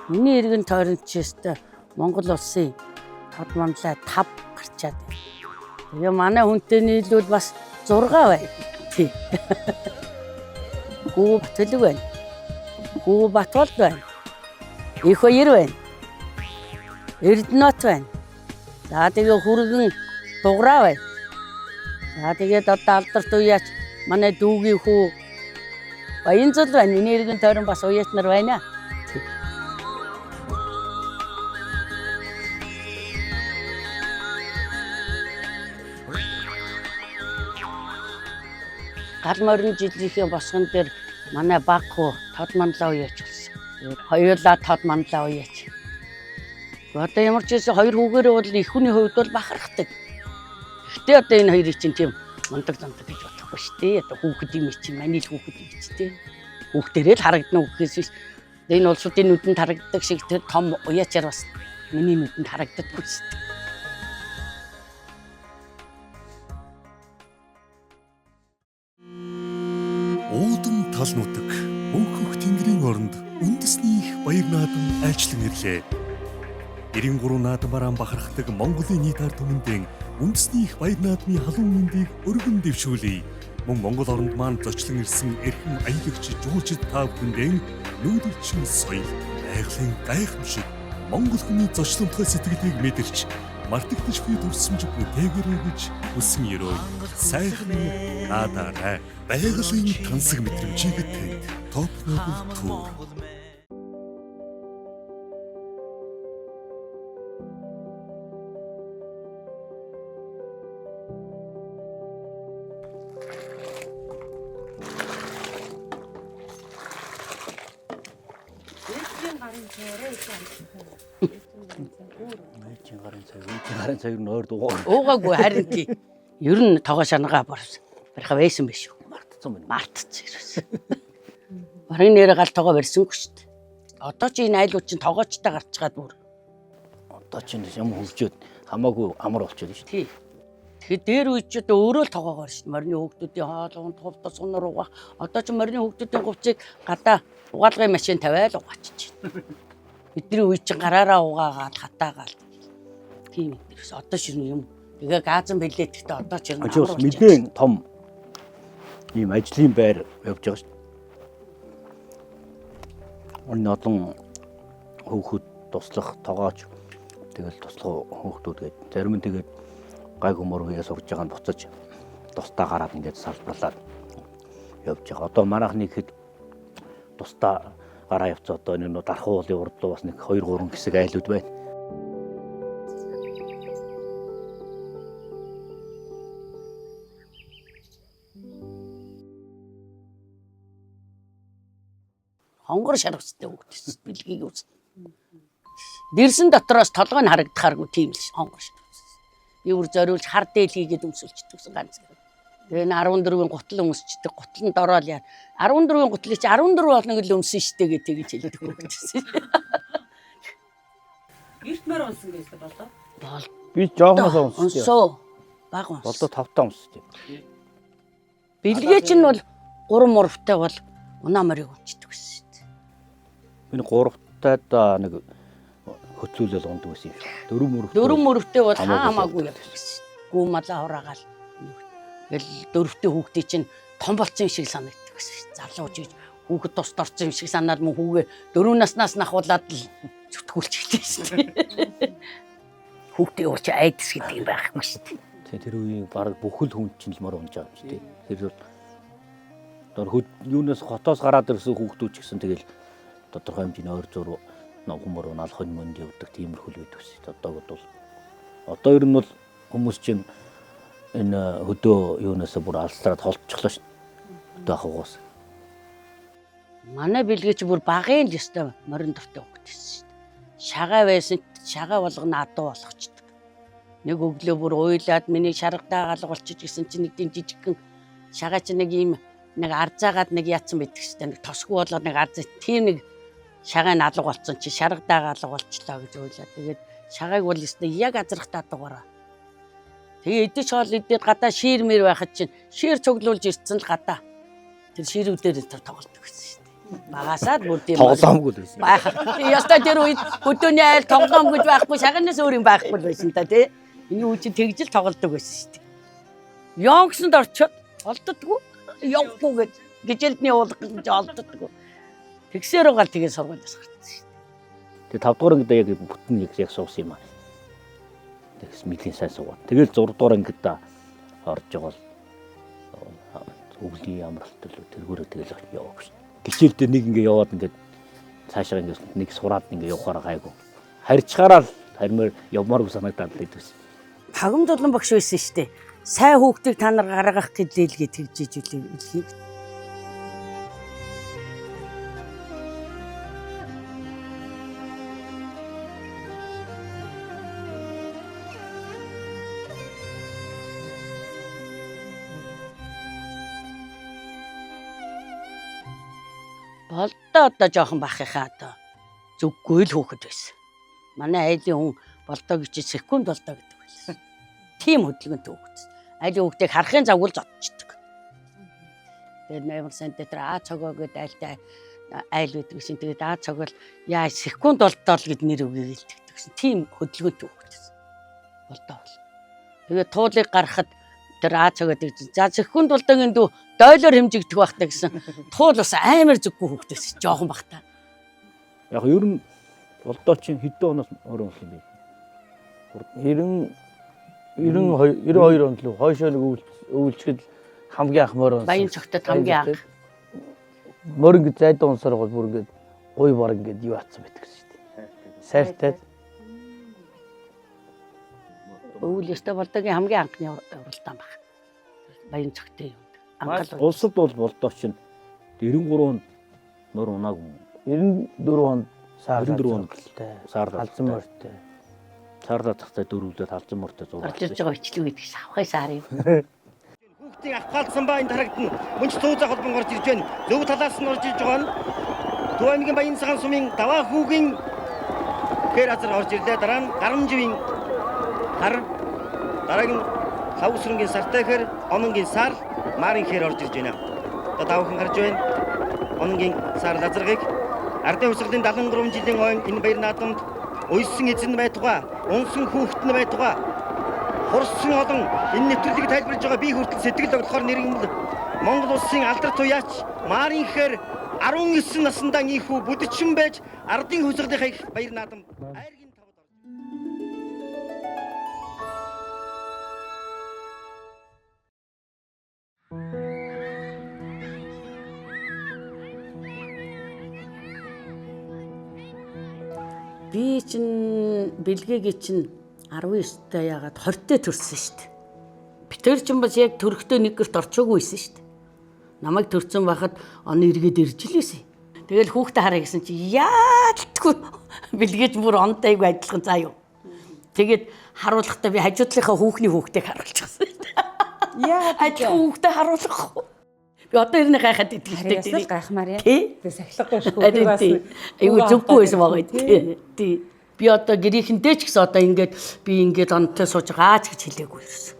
Миний эргэн тойронд ч өстой Монгол улсын тод манлай 5 гарчаад байна. Тэгээ манай хүнтэй нийлүүл бас 6 байна. Тий. Гүү Батөлөг байна. Гүү Батболд байна. Их хоёр байна. Эрдэнэт байна. За тэгээ хүргэн дуграа байна. За тэгээд одоо алдарт уяач манай дүүгийн хүү Баянзул байна. Миний эргэн тойрон бас уяач нар байна. Тий. Гал морин жилийнхээ босгон дээр манай баг хүү тод манлаа уяач болсон. Тэгээд хоёулаа тод манлаа уяач. Одоо ямар ч байсан хоёр хүүгээрээ бол их хүний хувьд бол бахархдаг. Гэхдээ одоо энэ хоёрыг чинь тийм мундаг зундаг гэж бодохгүй шүү дээ. Одоо хүүхэд юм чинь маний л хүүхэд юм чи тийм. Хүүхдэрээ л харагдана уу гэхээс биш. Одоо энэ улсуудын нүдэнд харагддаг шиг тэр том уяачаар бас миний нүдэнд харагддаггүй шүү дээ. Уудам тал нутаг мөнхөх тэнгэрийн оронд үндэсний их баяр наадам айлчлан ирлээ. 93 наадмаараа бахархдаг Монголын нийт ард түмэндээ үндэсний их баяр наадмын халуун мэндийг өргөн дэвшүүлье. Мөн Монгол оронд маань зочлон ирсэн эрхэм аялагч жуулчид та бүхэндээ нүүдэлчин соёл, байгалийн гайхамшиг, Монгол хүний зочломтгой сэтгэлийг мэдэрч мартагдашгүй төрсөмж бүтээгэрэй гэж хүсэн ерөөй. Сайхан наадаарай. Байгалийн тансаг мэдрэмжийг тэнд Топ Нобел Тур. Ээжийн гарын цаг, ээжийн гарын цаг нь ойр дуугаа. Уугаагүй харин тий. Ер нь тогоо шанагаа барьсан. Бариха байсан биш үү? Мартцсан байна. Мартцсан ерөөс. Барин нэр гал тогоо барьсангүй шүү дээ. Одоо чи энэ айлууд чинь тогоочтой гарчгаад бүр. Одоо чинь юм хөвжөөд хамаагүй амар болчиход шүү дээ. Тий. Тэгэхээр дээр үе чи одоо өөрөө л тогоогоор шүү дээ. Морины хүүхдүүдийн хоол унд хувцас сунар угаах. Одоо чи морины хүүхдүүдийн хувцсыг гадаа угаалгын машин тавиал угаачиж байна. Бидний үе чинь гараараа угаагаал хатаагаал. Тийм ерөөс одоо шинэ юм. Тэгээ газан бэлээ гэхдээ одоо чи А чи бас нэгэн том ийм ажлын байр явж байгаа шүү дээ. Энэ олон хөөхөд туслах тогооч тэгэл туслах хөөхтүүд гээд зарим нь тэгээд гай гомор үеэ сурж байгаа нь буцаж тусдаа гараад ингээд салбарлаад явж байгаа. Одоо манайхны ихэд тусдаа гараа явцсан одоо энэ нөө дархан уулын урд руу бас нэг 2 3 хэсэг айлууд байна. Хонгор шарвцтай хүүхдээс бэлгийг үз. Дэрсэн дотроос толгой нь харагдахааргүй тийм л хонгор шарвц. Би бүр зориулж хар дээл хийгээд өмсөлчдөгсөн ганц. Тэгээ энэ 14-ийн гутал өмсчдөг. Гутал нь дороо л яа. 14-ийн гутлыг чи 14 болног л өмсөн штэ гэж тэгэж хэлдэг хүүхдээс. Эрт мөр унсан гэж болоо. Бол Би жоохноос унсчих. унсуу. Баг унс. Болдоо тавтаа унсчих. Бэлгээ чинь бол 3 мурвтай бол унаа морийг унцдаг гэсэн шүү дээ. Би гуравтайд нэг хөцүүлэл ундаг байсан юм шиг. Дөрөв мөрөвтэй. Дөрөв мөрөвтэй бол хаа Хамаагүй хамаагүй явдаг гэсэн шүү дээ. Гүү малаа хураагаал. Тэгэл дөрөвтэй хүүхдээ чинь том болцсон юм шиг санагддаг гэсэн шүү дээ. Залуу жиж хүүхэд тус дорцсон юм шиг санаад мөн хүүгээ дөрөв наснаас нахуулаад л зүтгүүлчихлээ шүү дээ. Хүүхдээ ууч айдас гэдэг юм байхгүй шүү дээ. Тийм тэр үеийн баг бүхэл хүн чинь л мөр унж байгаа юм чи тий. Тэр бол одоо хөд юунаас хотоос гараад ирсэн хүүхдүүд ч гэсэн тэгэл тодорхой хэмжээний ойр зур номхон мөр унаал хонь монд явдаг тиймэрхүү л байдаг шээ. Одоо бол одоо ер нь бол хүмүүс чинь энэ хөдөө юунаас бүр алсраад холдчихлоо шээ. Хөдөө ахугаас. Манай бэлгээ чи бүр багын л ёстой морин дортой хүүхдээсэн шүү дээ. Шагаа байсан шагаа болгоно адуу болгочдөг. Нэг өглөө бүр уйлаад миний шаргадаа галга болчих гэсэн чинь нэг тийм жижигхэн шагаа чи нэг ийм нэг арзаагаад нэг яатсан байдаг шүү дээ. Нэг тосгүй болоод нэг арз тийм нэг шагаа нь алга болцсон чи шаргадаа галга болчлоо гэж уйлаад тэгээд шагааг бол ёстой яг азрахтаа адуугаараа. Тэгээ идэж хоол идээд гадаа шиир мэр байхад чинь шиир цуглуулж ирсэн л гадаа тэр ширүүдээр энэ тоглодог гэсэн шүү дээ. Багасаад бүр тийм Тоглоомгүй л байсан. Байх. Ёстой тэр үед хөдөөний айл тоглоом гэж байхгүй, шагнаас өөр юм байхгүй л байсан та тий. Энэ үе чинь тэгж л тоглодог байсан шүү дээ. Ёнгсонд орчоод олддоггүй. Явахгүй гэж гिजэлдний уулга гэж олддоггүй. Тэгсээр угаал тэгээ сургуулиас гарсан шүү дээ. Тэгээ 5 дугаар ангид яг бүтэн яг суусан юм аа. Тэгс мэдлийн сайн суугаад. Тэгэл 6 дугаар ангид орж байгаа бол өвлийн амралт л тэргүүрээ тэгэл яваа шүү. Гिचээл дээр нэг ингээ яваад ингээд цаашаа ингээ нэг сураад ингээ явахаар гайгүй. Харьцгаараа л харимаар явмааргүй санагдаад л идэвс. Пагамдуулан багш байсан шүү дээ. Сайн хүүхдийг та нар гаргах гэлээ л гэж тэгж иж үлээ. Болдоо одоо жоохон бахихаа одоо зүггүй л хүүхэд байсан. Манай айлын хүн болдоо гэж секунд болдоо гэдэг байсан. Тийм хөдөлгөөнтэй хүүхэд. Айлын хүүхдийг харахын завгүй л зодчдөг. Тэгээд амар сайн тэр аа цогоо гэдэг айлтай айл байдаг шин. Тэгээд аа цогоол яа секунд болдоо л гэд нэр үгийг илтгэдэг гэсэн. Тийм хөдөлгөөнтэй хүүхэд байсан. Болдоо бол. Тэгээд туулыг гаргахад тэр аа цогоо гэдэг. За секунд болдоогийн дүү дойлоор хэмжигдэх байх та гэсэн. Туул бас амар зүггүй хүүхэд байсан. Жоохон бахта. Яг ер нь болдоо чинь хэдэн оноос орон болсон юм бэ? 90 92 92 онд л хойшоо нэг өвлчгөл хамгийн анх морь унсан. Баян цогтод хамгийн анх. Морь ингэ зайдаа унсаар гол бүр ингэ гуй бор ингэ юу атсан байдаг шүү дээ. Сайртай. Өвөл ёстой болдоогийн хамгийн анхны уралдаан баг. Баян цогтой юм. Анхал Улсад бол болдоо чинь 93 онд морь унаагүй. 94 онд саар 94 онд саар алзан морьтой. Саарлаа цахтай дөрөвлөд алзан морьтой зураг. орж ирж байгаа бичлэг гэдэг чинь авахын сар юм. Хүүхдийн авхаалсан ба энд харагдана. Мөнч зүүза холбон орж ирж байна. Зөв талаас нь орж ирж байгаа нь Төв аймгийн Баян цагаан сумын даваа хүүгийн хэр азар орж ирлээ. Дараа нь Гарамживын хар, дараагийн Лавсрынгийн сартай хэр, Ононгийн сар, Марын хэр орж ирж байна. Одоо давхан гарч байна. Ононгийн сар лазаргыг Ардын хувьсгалын 73 жилийн ойн энэ баяр наадамд уйсан эзэн байтугай, унсан хүүхэд нь байтугай хурсан олон энэ нэвтрүүлгийг тайлбарлаж байгаа би хүртэл сэтгэл зовлохоор нэргэмэл Монгол улсын алдар туяач Марын хэр 19 наснда ийхүү бүдчин байж ардын хувьсгалынхаа их баяр наадам айргийн тавд орж Би чинь бэлгээгээ чинь 19-тай яагаад 20-тэй төрсөн шүү дээ. Битэр чинь бас яг төрөхтөө нэг гэрт орчоогүй байсан шүү дээ. Намайг төрсөн байхад он эргээд ирж л байсан. Тэгэл хүүхдээ хараа гэсэн чи яалтгүй бэлгээж бүр онтой айгу адилхан заа юу. Тэгээд харуулгахдаа би хажуудлынхаа хүүхний хүүхдийг харуулчихсан шүү дээ. Яагаад Адилхан хүүхдээ харуулах. Би одоо ер нь гайхаад идэх Харин шүү ясал гайхмаар яа. Тий. Тэгээ сахилгагүй шүү. Харин тий. Айгу зөвгүй байсан байгаа тий. Тий. Би одоо гэрийнхэндээ ч гэсэн одоо ингээд би ингээд онтой сууж байгаа ч гэж хэлээгүй ерөөсөн.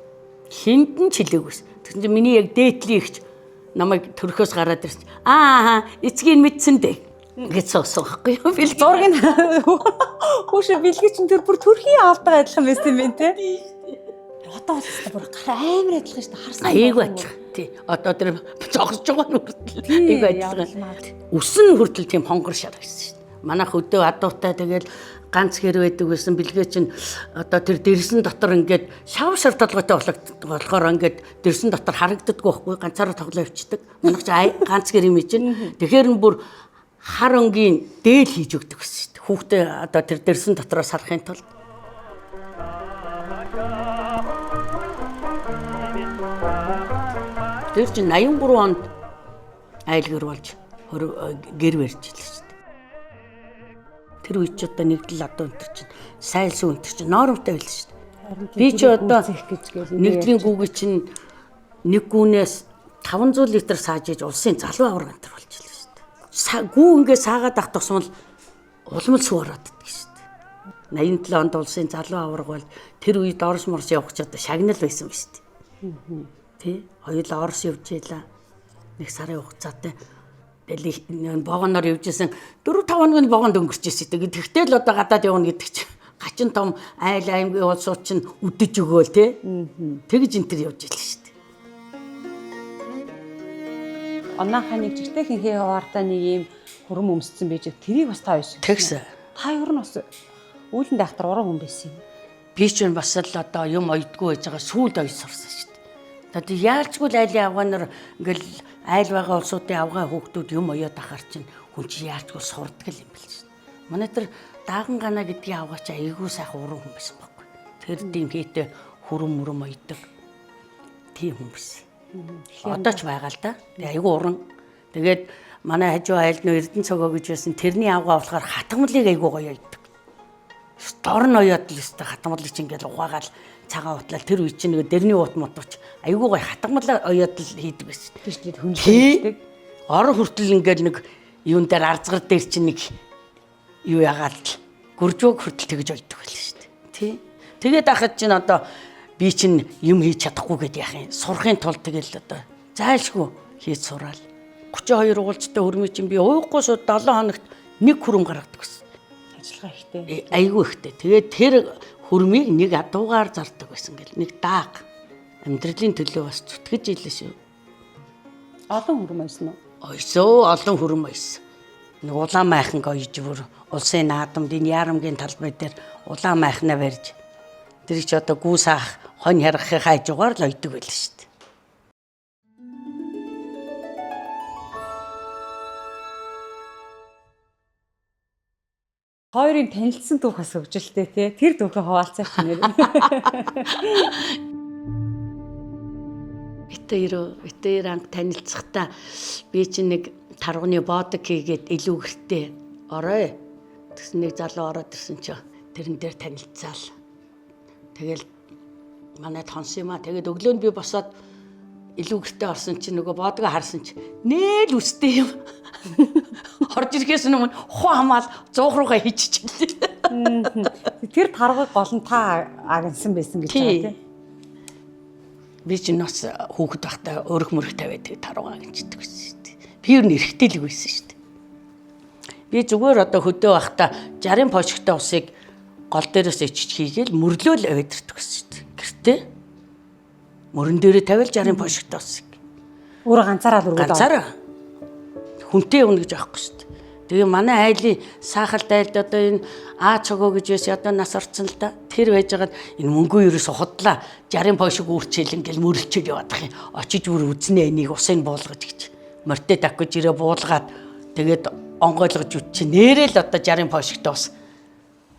Хинд нь ч хэлээгүйсэн. Тэгсэн чинь миний яг дээдлийн ихч намайг төрхөөс гараад ирсэн. Аа эцгийг мэдсэн дээ гэж суусан байхгүй юу? Би л Зураг нь хүүшээ бэлгээ чинь тэр бүр төрхийн аавтайгаа адилхан байсан юм байна те. Одоо бол хэвээр бүр гар амар адилхан шүү дээ. Харсан. айгу адилхан. Тий. Одоо тэр зогсож байгаа нь хүртэл айгу адилхан. адилхан. Үсэн хүртэл тийм хонгор шар гэсэн шүү дээ. Манайх өдөө адуутай тэгэл ганц гэр байдаг байсан бэлгээ чинь одоо тэр дэрсэн дотор ингээд шав шар толгойтой болохоор ингээд дэрсэн дотор харагддаггүй байхгүй ганцаараа тоглоо явчихдаг. Манайх чи ганц гэр юм чинь. Тэгэхээр нь бүр хар өнгийн дээл хийж өгдөг гэсэн шүү дээ. Хүүхдээ одоо тэр дэрсэн дотроос харахын тулд Тэр чинь 83 онд айл гэр болж гэр барьж илээ шүү дээ. Тэр үед ч одоо нэгдэл одоо өнтер чинь сайлсан өнтер чинь норомтой байлаа шүү дээ. Би чи одоо нэгдлийн гүгэ чинь нэг гүнээс 500 литр сааж иж улсын залуу аварга өнтер болж илээ шүү дээ. Гүү ингээ саагаад ах тусмал улам л сүү ороод иддэг шүү дээ. 87 онд улсын залуу аварга бол тэр үед Орос морс явах ч одоо шагнал байсан ба шүү дээ. Тэ? Хоёулаа Орос явж байлаа. Нэг сарын хугацаатай Тэгэл вагоноор явж исэн 4 5 хоног нь вагонд өнгөрч исэн. Тэгээд тэгтэл одоо гадаад явна гэдэг чинь гачин том айл аймгийн улсууд чинь үдэж өгөөл те. Тэгж энэ төр явж илээ шүү дээ. Онаахаа нэг жигтэй хинхээ хаваартай нэг юм хөрөм өмссөн байж тэрийг бас та байсан. Тэгсэн. Та ер нь бас үүлэн дайхтар уран хүн байсан юм. Би ч бас л одоо юм ойдгүй байж байгаа сүүлд ой сурсан шүү дээ. Одоо яалчгүй л айлын авгаанаар ингээл айл байгаа улсуудын авгаа хүүхдүүд юм оёод ахаар чинь хүн чи яалчгүй сурдаг юм бэл шүү дээ. Манай тэр дааган гана гэдгийн авгаа чи айгүй сайхан уран хүн байсан байхгүй. Тэр тийм хийтэй хүрэн мөрөм ойдог тийм хүн байсан. Одоо ч байгаа л да. Тэгээ айгүй уран. Тэгээд манай хажуу айлд нөө Эрдэнэ цогоо гэж байсан тэрний авгаа болохоор хатгамлыг айгүй гоё ойдог. Дорн оёод л өстэй хатгамлыг чинь ингээл угаагаал цагаан утлал тэр үе чинь нөгөө дэрний уут мутууч айгүй гоё хатгамлаа оёод л хийдэг байсан. Тэр чинь хүнлэгддэг. Орон хүртэл ингээл нэг юун дээр арзгар дээр чинь нэг юу ягаал гүржөөг хүртэл тэгж ойдог байл шүү дээ. Тий. Тэгээд ахад чинь одоо би чинь юм хийж чадахгүй гэд яах юм. Сурахын тулд тэгэл одоо зайлшгүй хийж сураал. 32 уулзтай хөрмий чинь би уухгүй шууд 7 хоногт нэг хүрм гаргадаг гэсэн. Ажиллагаа ихтэй. Айгүй ихтэй. Тэгээд тэр хөрмийг нэг адуугаар зардаг байсан гэл нэг дааг. Амьдралын төлөө бас зүтгэж илээ шүү. Олон хөрөм байсан уу? Ойсоо олон хөрөм ойсон. Нэг улаан майхан гоёж бүр улсын наадамд энэ ярамгийн талбай дээр улаан майхнаа барьж тэр чи одоо гүүс аах хонь харгахын хажуугаар л ойдог байл шүү дээ. Хоёрын танилцсан түүх бас хөгжилтэй тий. Тэр түүхээ хуваалцаач нэр. Бит хоёр анх танилцахдаа би чинь нэг тарганы боодог хийгээд илүү гэртээ орой. Тэгсэн нэг залуу ороод ирсэн чинь тэрэн дээр танилцаал. Тэгэл манайд хонс юм а. Тэгээд өглөө нь би босоод илүү гэртээ орсон чинь нөгөө боодгоо харсан чинь нээл үстэй юм. Орж ирэхээс өмнө хуу хамаал 100 руугаа хийчихлээ. Тэр таргыг гол нь та агнсан байсан гэж байгаа тий. Би чинь бас хүүхэд байхдаа өрөх мөрөх тавиад тэг таруугаа гинждэг байсан шүү дээ. Би ер нь эргэтэл байсан шүү дээ. Би зүгээр одоо хөдөө байхдаа 60 пошигтой усыг гол дээрээс ичиж хийгээл мөрлөөл аваад ирдэг байсан шүү дээ. Гэртээ мөрөн дээрээ тавиал 60 пошигтой усыг. Өөрөө ганцаараа л өргөд. Ганцаараа. Хүнтэй явна гэж аахгүй шүү дээ. Тэгээ манай айлын саахал дайлд одоо энэ Аа цогоо гэж байсан одоо нас орцсон л да. Тэр байж байгаад энэ мөнгөө ерөөс худлаа 60 пошиг үүрчээл ингээл мөрлөчөд яваадах юм. Очиж бүр үзнэ энийг усыг буулгаж гэж. Морьтой таквж ирээ буулгаад тэгээд онгойлгож үтчи нэрэл одоо 60 пошигтой ус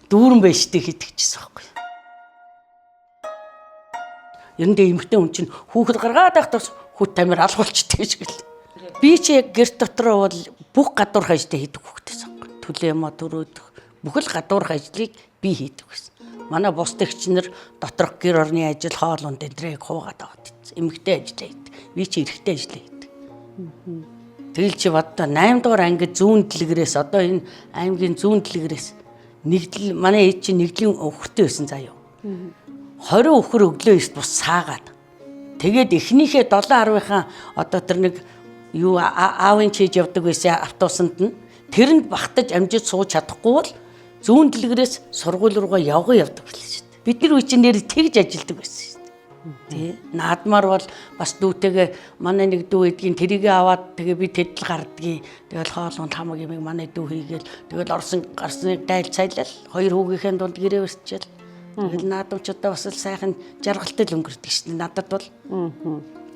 дүүрэн байж тээ хийдэгчсэн байхгүй. Ер нь тэгээ эмэгтэй хүн чинь хүүхэд гаргаад байх тус хүт тамир алгуулчдаг гэж гэл. Би чи яг гэр дотроо бол бүх гадуурх ажлыг хийдэг хүүхдээс байхгүй. Төлөө мо төрөөдөх бүхэл гадуурх ажлыг би хийдэг байсан. Манай бус тэгч нар доторх гэр орны ажил хоол унд энтрийг хуугаад аваад ицсэн. Эмэгтэй ажлаа хийдэг. Би чи эрэгтэй ажлаа хийдэг. Тэгэл чи боддоо 8 дугаар ангид зүүн дэлгэрээс одоо энэ аймгийн зүүн дэлгэрээс нэгдэл манай ээж чинь нэгдлийн өвхөртэй байсан заа юу. 20 өвхөр өглөө эрт бус саагаад. Тэгээд эхнийхээ 7.10-ынхаа одоо тэр нэг юу аавын чийж явдаг байсан автобусанд нь тэрэнд багтаж амжиж сууж чадахгүй бол зүүн дэлгэрээс сургууль руугаа явган явдаг байсан шүү дээ. Бид нар үе чинь нэр тэгж ажилдаг байсан шүү дээ. Тий. Наадмаар бол бас дүүтэйгээ манай нэг дүү эдгийн тэрийгээ аваад тэгээ би тэдэл гардгийн. Тэгэл хоол унд хамаг юмыг манай дүү хийгээл тэгэл орсон гарсныг дайл цайлал хоёр хүүгийнхээ дунд гэрээ өрчөөл. Тэгэл наадамч одоо бас л сайхан жаргалтай л өнгөрдөг шүү дээ. Надад бол.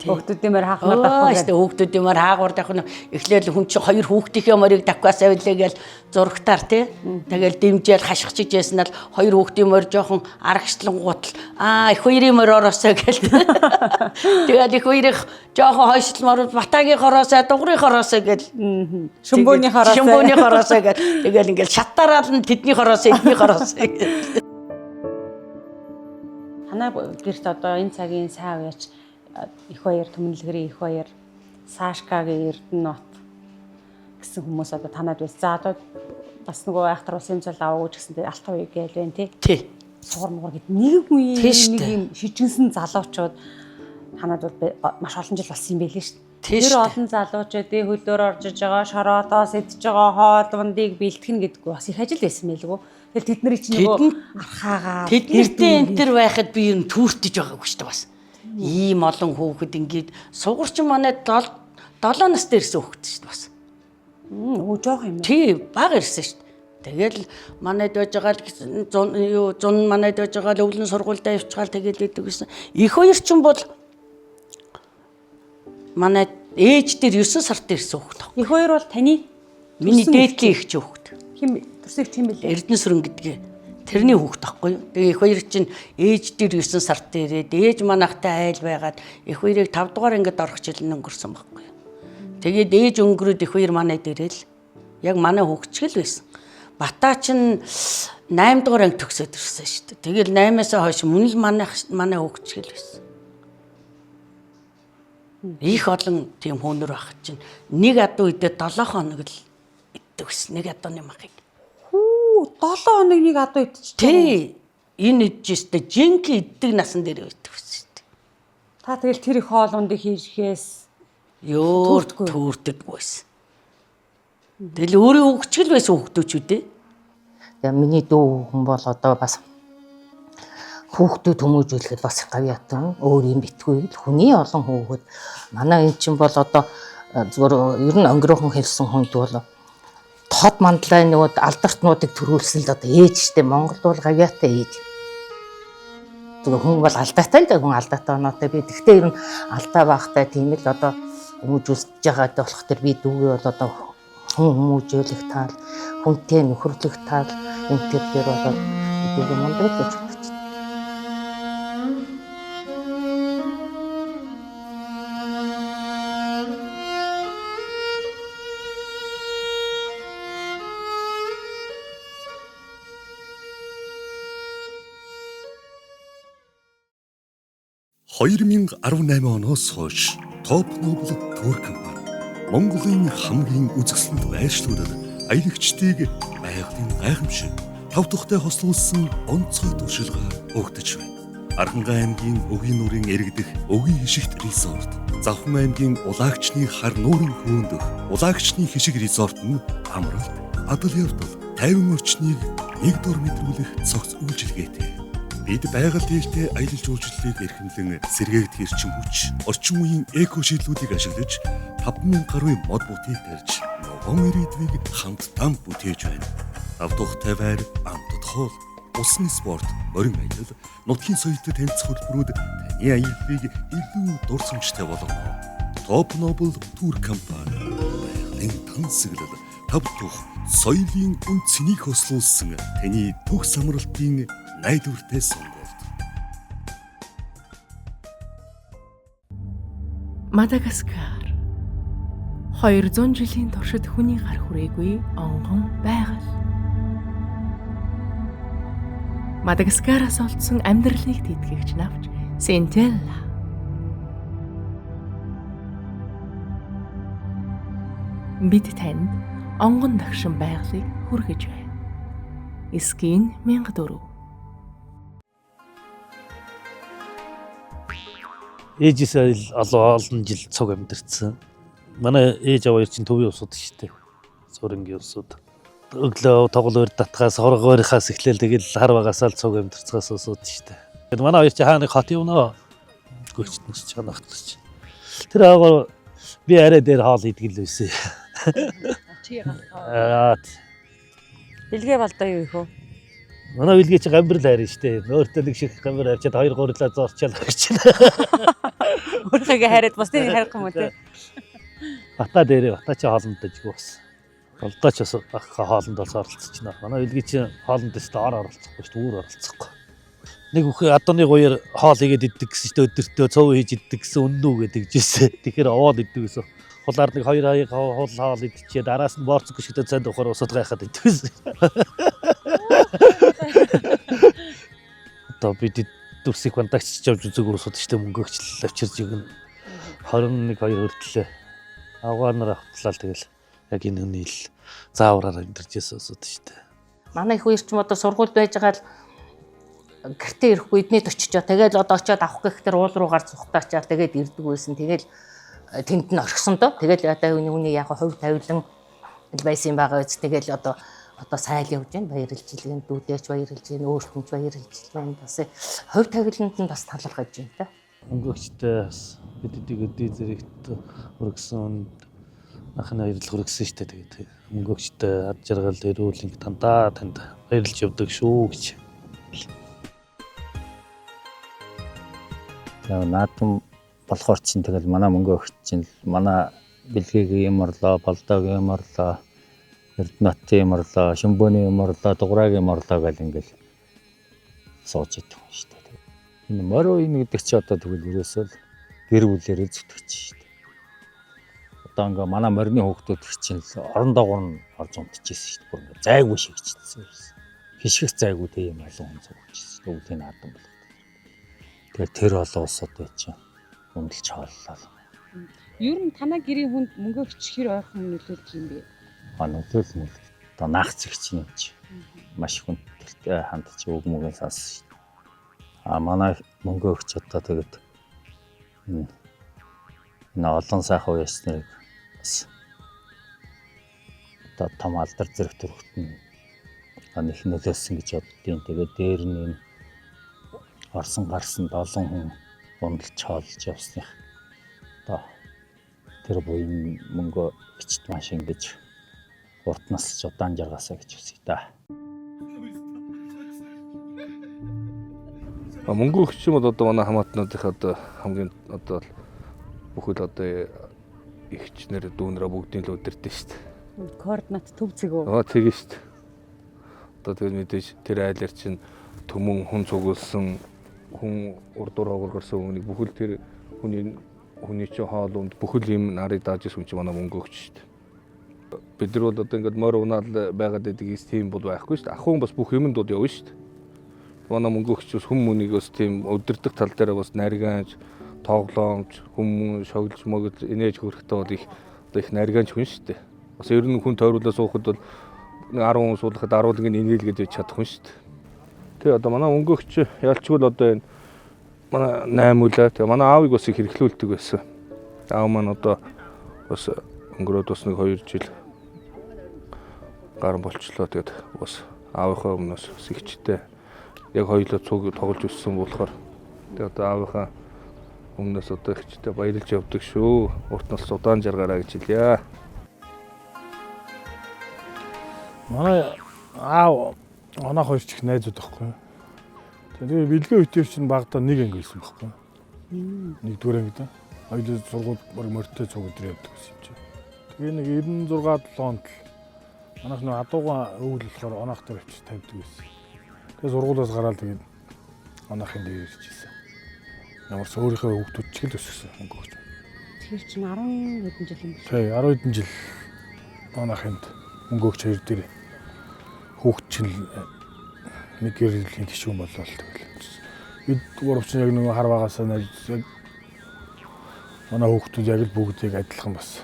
Хүүхдүүдийн морь хаахмаар давхар гэдэг. Хүүхдүүдийн морь хаагур давхар нь эхлээл хүн чинь хоёр хүүхдийнхээ морийг давхаас авилаа гээл зурагтаар тий. Тэгэл дэмжээл хашгичж яснаа л хоёр хүүхдийн морь жоохон арагчлангуут л аа их хоёрын морь ороосоо гээл. Тэгэл их хоёрын жоохон хойшлол морь Батагийн хороосоо дугрын хороосоо гээл. Шөмбөөний хороосоо. Шөмбөөний хороосоо гээл. Тэгэл ингээл шаттараал нь тэдний хороосоо эдний хороосоо гээл. Танай гэрт одоо энэ цагийн сайн уяач их баяр түмэнлэгэрийн их баяр Сашкагийн Эрдэнэт гэсэн хүмүүс одоо танад байсан. За одоо бас нөгөө айхтар улсын зал аваагүй ч гэсэн тэ алт хувь гээл байна тий. Тий. Сугар мугар гэд нэг үеийн нэг юм шижинсэн залуучууд Танад бол маш олон жил болсон юм байлээ шүү дээ. Тийм Тэр шүү дээ. олон залуучуудын хөлөөр орж иж байгаа, шороодоос идж байгаа хоол ундыг бэлтгэн гэдэггүй бас их ажил байсан байлгүй. Тэгэл тэд нарыг чинь нөгөө архаагаа Тэднэртэй энэ төр байхад би ер нь түүртэж байгаагүй шүү дээ бас. Ийм олон хүүхэд ингээд сугарч манай 7 настай ирсэн хүүхэд шүү дээ бас. Өө жоох юм. Тий, бага ирсэн шүү дээ. Тэгэл манайд байж байгаа л гэсэн зун юу зун манайд байж байгаа л өвлөн сургуульдаа явчихаал тэгэл идэг гэсэн. Их хоёр ч юм бол манай ээж дээр 9 сард ирсэн хүүхэд. Их хоёр бол таны Миний төрсөн дээдлийн их ч хүүхэд. Хим төрсөн их юм бэлээ. Эрдэнэсрэн гэдгээ тэрний хүүхэд байхгүй юу. Тэгээ их хоёр чинь ээж дээр 9 сард ирээд ээж манайхтай айл байгаад их хоёрыг 5 дугаар ангид орох жил нь өнгөрсөн байхгүй юу. Тэгээд ээж өнгөрөөд их хоёр манай дээр л яг манай хүүхд ч л байсан. Бата чинь 8 дугаар анги төгсөөд ирсэн шүү дээ. Тэгэл 8-аас хойш мөн л манайх манай хүүхд ч л байсан. Их олон тийм хүүнэр байх чинь нэг адуу идэ 7 хоног л иддэг гэсэн. Нэг адууны махыг. Хүү 7 хоног нэг адуу идчих. Тий. Энэ идэж өстэй жинхэнэ иддэг насан дээр байдаг гэсэн шүү дээ. Та тэгэл тэр их хоол ундыг хийжхээс Ёо Түүрдэггүй. түүрдэггүй байсан. Тэгэл өөрийн хөвгчгөл байсан хөвгтүүч үү дээ. Тэгээ миний дүү хүн бол одоо бас хүүхдүүд хүмүүжүүлэхэд бас гавьяатан өөр юм битгүй л хүний олон хүүхэд манай эн чинь бол одоо зүгээр ер нь өнгөрөөхөн хэлсэн хүнд бол тод мандлай нөгөө алдартнуудыг төрүүлсэн л одоо ээж штэ Монголд бол гавьяатай ээж. Зүгээр хүн бол алдаатай л да хүн алдаатай оноотой би тэгтээ ер нь алдаа бахтай тийм л одоо хүмүүжүүлж байгаа болох тэр би дүүгээ бол одоо хүн хүмүүжүүлэх тал хүнтэй нөхөрлөх тал энэ төр дээр бол дүүгээ мундаг л гэж бодож байна. Хоёр 2018 оноос хойш Топ Нобл тур компани Монголын хамгийн үзэсгэлэнт байршлуудад аялагчдыг байгалийн гайхамшиг тав тухтай хослуулсан онцгой туршилгаар өгдөж байна. Архангай аймгийн Өгийн нуурын иргэдэх Өгийн хишигт резорт, Завхан аймгийн Улаагчны хар нуурын хөөндөг Улаагчны хишиг резорт нь амралт, адал явдал, тайван орчныг нэг дор мэдрүүлэх цогц үйлчилгээтэй. Бид байгаль дээлтэй аялал жуулчлалыг эрхэмлэн сэргээгдэх эрчим хүч, орчин үеийн эко шийдлүүдийг ашиглаж 5000 гаруй мод бүтийг тарьж, ногоон ирээдүйг хамтдаа бүтээж байна. Тав тухтай байр, амтд хоол, усан спорт, морин аялал, нутгийн соёлтой танилцах хөтөлбөрүүд таны аяллыг илүү дурсамжтай болгоно. Топ Нобл тур компани байгалийн тансаглал, тав тух, соёлын үн цэнийг хослуулсан таны төгс амралтын найдвартай сонголт. Мадагаскар 200 жилийн туршид хүний гар хүрээгүй онгон байгаль. Мадагаскараас олдсон амьдралыг тэтгэгч навч Синтелла. Бид танд онгон дагшин байгалыг хүргэж байна. Эскийн 1004. Ээжээсээ олон олон жил цуг амьдэрсэн. Манай ээж аваа хоёр чинь төвийн усуд шүү дээ. Сурангийн усуд. Өглөө тоглоор татгаас хоргоорихаас эхлээл тэгэл хар багасаа л цуг амьдэрцгээс усуд шүү дээ. Тэгээд манай хоёр чинь хаа нэг хот явнаа. Гүйчт нь ч чанахт ч. Тэр агаар би арай дээр хоол идэг л байсан. Чи галгаа. Аа Билгээ болдоо юу их үү? манай билгээ чи гамбар л хайрна шүү дээ. Өөртөө нэг шиг гамбар харчаад хоёр гурлаа зорчаал гэж. Өөрийнхөө хайраад бусдыг хайрах юм уу те? Бата дээрээ бата чи хоолнд дажгүй бас. Болдоо ч бас ах хоолнд бас оролцож байна. Манай үлгий чи хоолнд өстө ор оролцохгүй шүү дээ, үүр оролцохгүй. Нэг үхэ адууны гоёор хоол хийгээд иддэг гэсэн шүү дээ, өдөртөө цов хийж иддэг гэсэн үнэн үү гэдэг жишээ. Тэгэхээр овоол иддэг гэсэн. Хулаар нэг хоёр хаяг хул хоол идчихээ дараас нь борцог гიშгтэй цайнд ухаар усад гайхаад иддэг гэсэн. Одоо бид дүрсийг бандагч явж үзээгүй усууд шүү дээ мөнгөгч л авчирж өгнө. 21 2 хүртлээ. Авгаар нар автлаа тэгэл яг энэ хүний л заавраар амьдарч байсан усуд шүү дээ. Манай их үер ч юм одоо сургуульд байж байгаа л Гэртээ ирэхгүй эднийд очичоо. Тэгэл одоо очиод авах гэх тэр уул руу гарч зүхтаачаал тэгээд ирдэг байсан. Тэгэл тэнд нь орхисон доо. Тэгэл одоо хүний яг хувь тавилан байсан байгаа биз. Тэгэл одоо сайн л явж байна. Баярлж илгэн дүүдээч баярлж гин, өөртөө ч баярлж байна. Бас хувь тавиланд нь бас талархаж байна та. Мөнгөгчтэй бас бид эдийг өдий зэрэгт хүргэсэн анхны баярлал хүргэсэн шүү дээ. Тэгээд мөнгөгчтэй ад жаргал эрүүл инг тандаа танд баярлж явдаг шүү гэж. Тэгээ наадам болохоор чинь тэгэл манай мөнгө өгч чинь манай бэлгийн юм орлоо, болдоогийн юм орлоо, Эрдэнэтийн юм орлоо, Шөмбөний юм орлоо, Дугурагийн юм орлоо гэл ингээл сууж идэх юм шүү дээ. Энэ морь уян гэдэг чи одоо тэгвэл ерөөсөө л гэр бүлээрээ зүтгэж шүү дээ. Одоо ингээ манай морины хүүхдүүд чинь л орон доогуур нь орж унтчихсэн шүү дээ. Бүр ингээ зайгүй шигчсэн байсан. Хишгэх зайгүй тийм олон хүн зугчихсэн. Өвлийн наадам болох. Тэгэхээр тэр олон улсууд бай чинь үнэлж хооллоо. Ер нь танаа гэрийн хүнд мөнгө өгч хэр ойрхон нөлөөлдөг юм бэ? А нөлөөлөл мөл. Одоо наах зэгч юм чи маш хүндэлтэй хандж үг мөгийн сонсон шүү дээ. А манай мөнгө өгч одоо тэгээд энэ олон сайхан уяач нарыг бас одоо том алдар зэрэг төрөхт нь одоо их нөлөөлсөн гэж боддیں۔ Тэгээд дээр нь энэ орсон гарсан олон хүн ундлж хоолж явсных одоо тэр буян мөнгө өгчд маш ингэж урт насалж удаан жаргаасаа гэж хүсье та. Мөнгө өгч юм бол одоо манай хамаатнуудынх одоо хамгийн одоо бүхэл одоо эгчнэр дүүнрээ бүгдийн л өдөртөө шүү дээ. Координат төв зэг үү? Аа тэгэн шүү дээ. Одоо тэгэл мэдээж тэр айлар чинь төмөн хүн цугласан хүн урд дураа гарсан хүнийг бүхэл тэр хүний чинь хоол унд бүхэл юм нарыг дааж исэн хүн чинь манай мөнгө өгч шүү дээ. Бид нар бол одоо ингээд морь унаал байгаад байдаг юм тийм бол байхгүй шүү дээ. Ах хүн бас бүх юмд бол явна шүү дээ. Манай мөнгө өгч бас хүн мүнийг бас тийм өдөрдөх тал дээр бас наргаанч, тоглоомч, хүмүүс шоглож могл инээж хөрөхтэй бол их одоо их наргаанч хүн шүү дээ. Бас ер нь хүн тойруулаа суухад бол 10 хүн суулгахад 10 л инээлгээд байж чадах хүн шүү дээ. Тэгээ одоо манай мөнгө өгч ялчгүй л одоо энэ манай 8 үлээ. Тэгээ манай аавыг бас их хэрэглүүлдэг байсан. Аав маань одоо бас өнгөрөөд бас нэг 2 жил гарan болчлоо. Тэгээд бас аавынхаа өмнөөс бас ихчтэй яг хоёулаа цуг тоглож өссөн болохоор тэгээд одоо аавынхаа өмнөөс одоо ихчтэй баярлж явдаг шүү. Урт нас удаан жаргаараа гэж хэлье. Манай аав оноох хоёр ч их найзууд байхгүй. Тэгээ бэлгээ үтэр чинь багадаа нэг анги байсан байхгүй. Нэгдүгээр ангид. Хоёулаа сургууль баг морьтой цуг өдөр явдаг байсан юм чи. Тэгээ нэг 96 7 онд л манайх нэг адууган өвөл болохоор оноох дээр очиж тавьдаг байсан. Тэгээ сургуулиас гараад тэгээд оноохын дээр ирж ирсэн. Ямар ч өөрийнхөө хүүхдүүд ч л өсгсөн мөнгө өгч. Тэгэхээр чинь 10 хэдэн жил юм бэ? Тий, 10 хэдэн жил оноохынд мөнгө өгч хоёр дээр хүүхд чинь нэг гэр бүлийн гишүүн болол тэгэл. Бид гурав чинь яг нэг хар багасаа найз яг манай хүүхдүүд яг л бүгдийг адилхан бас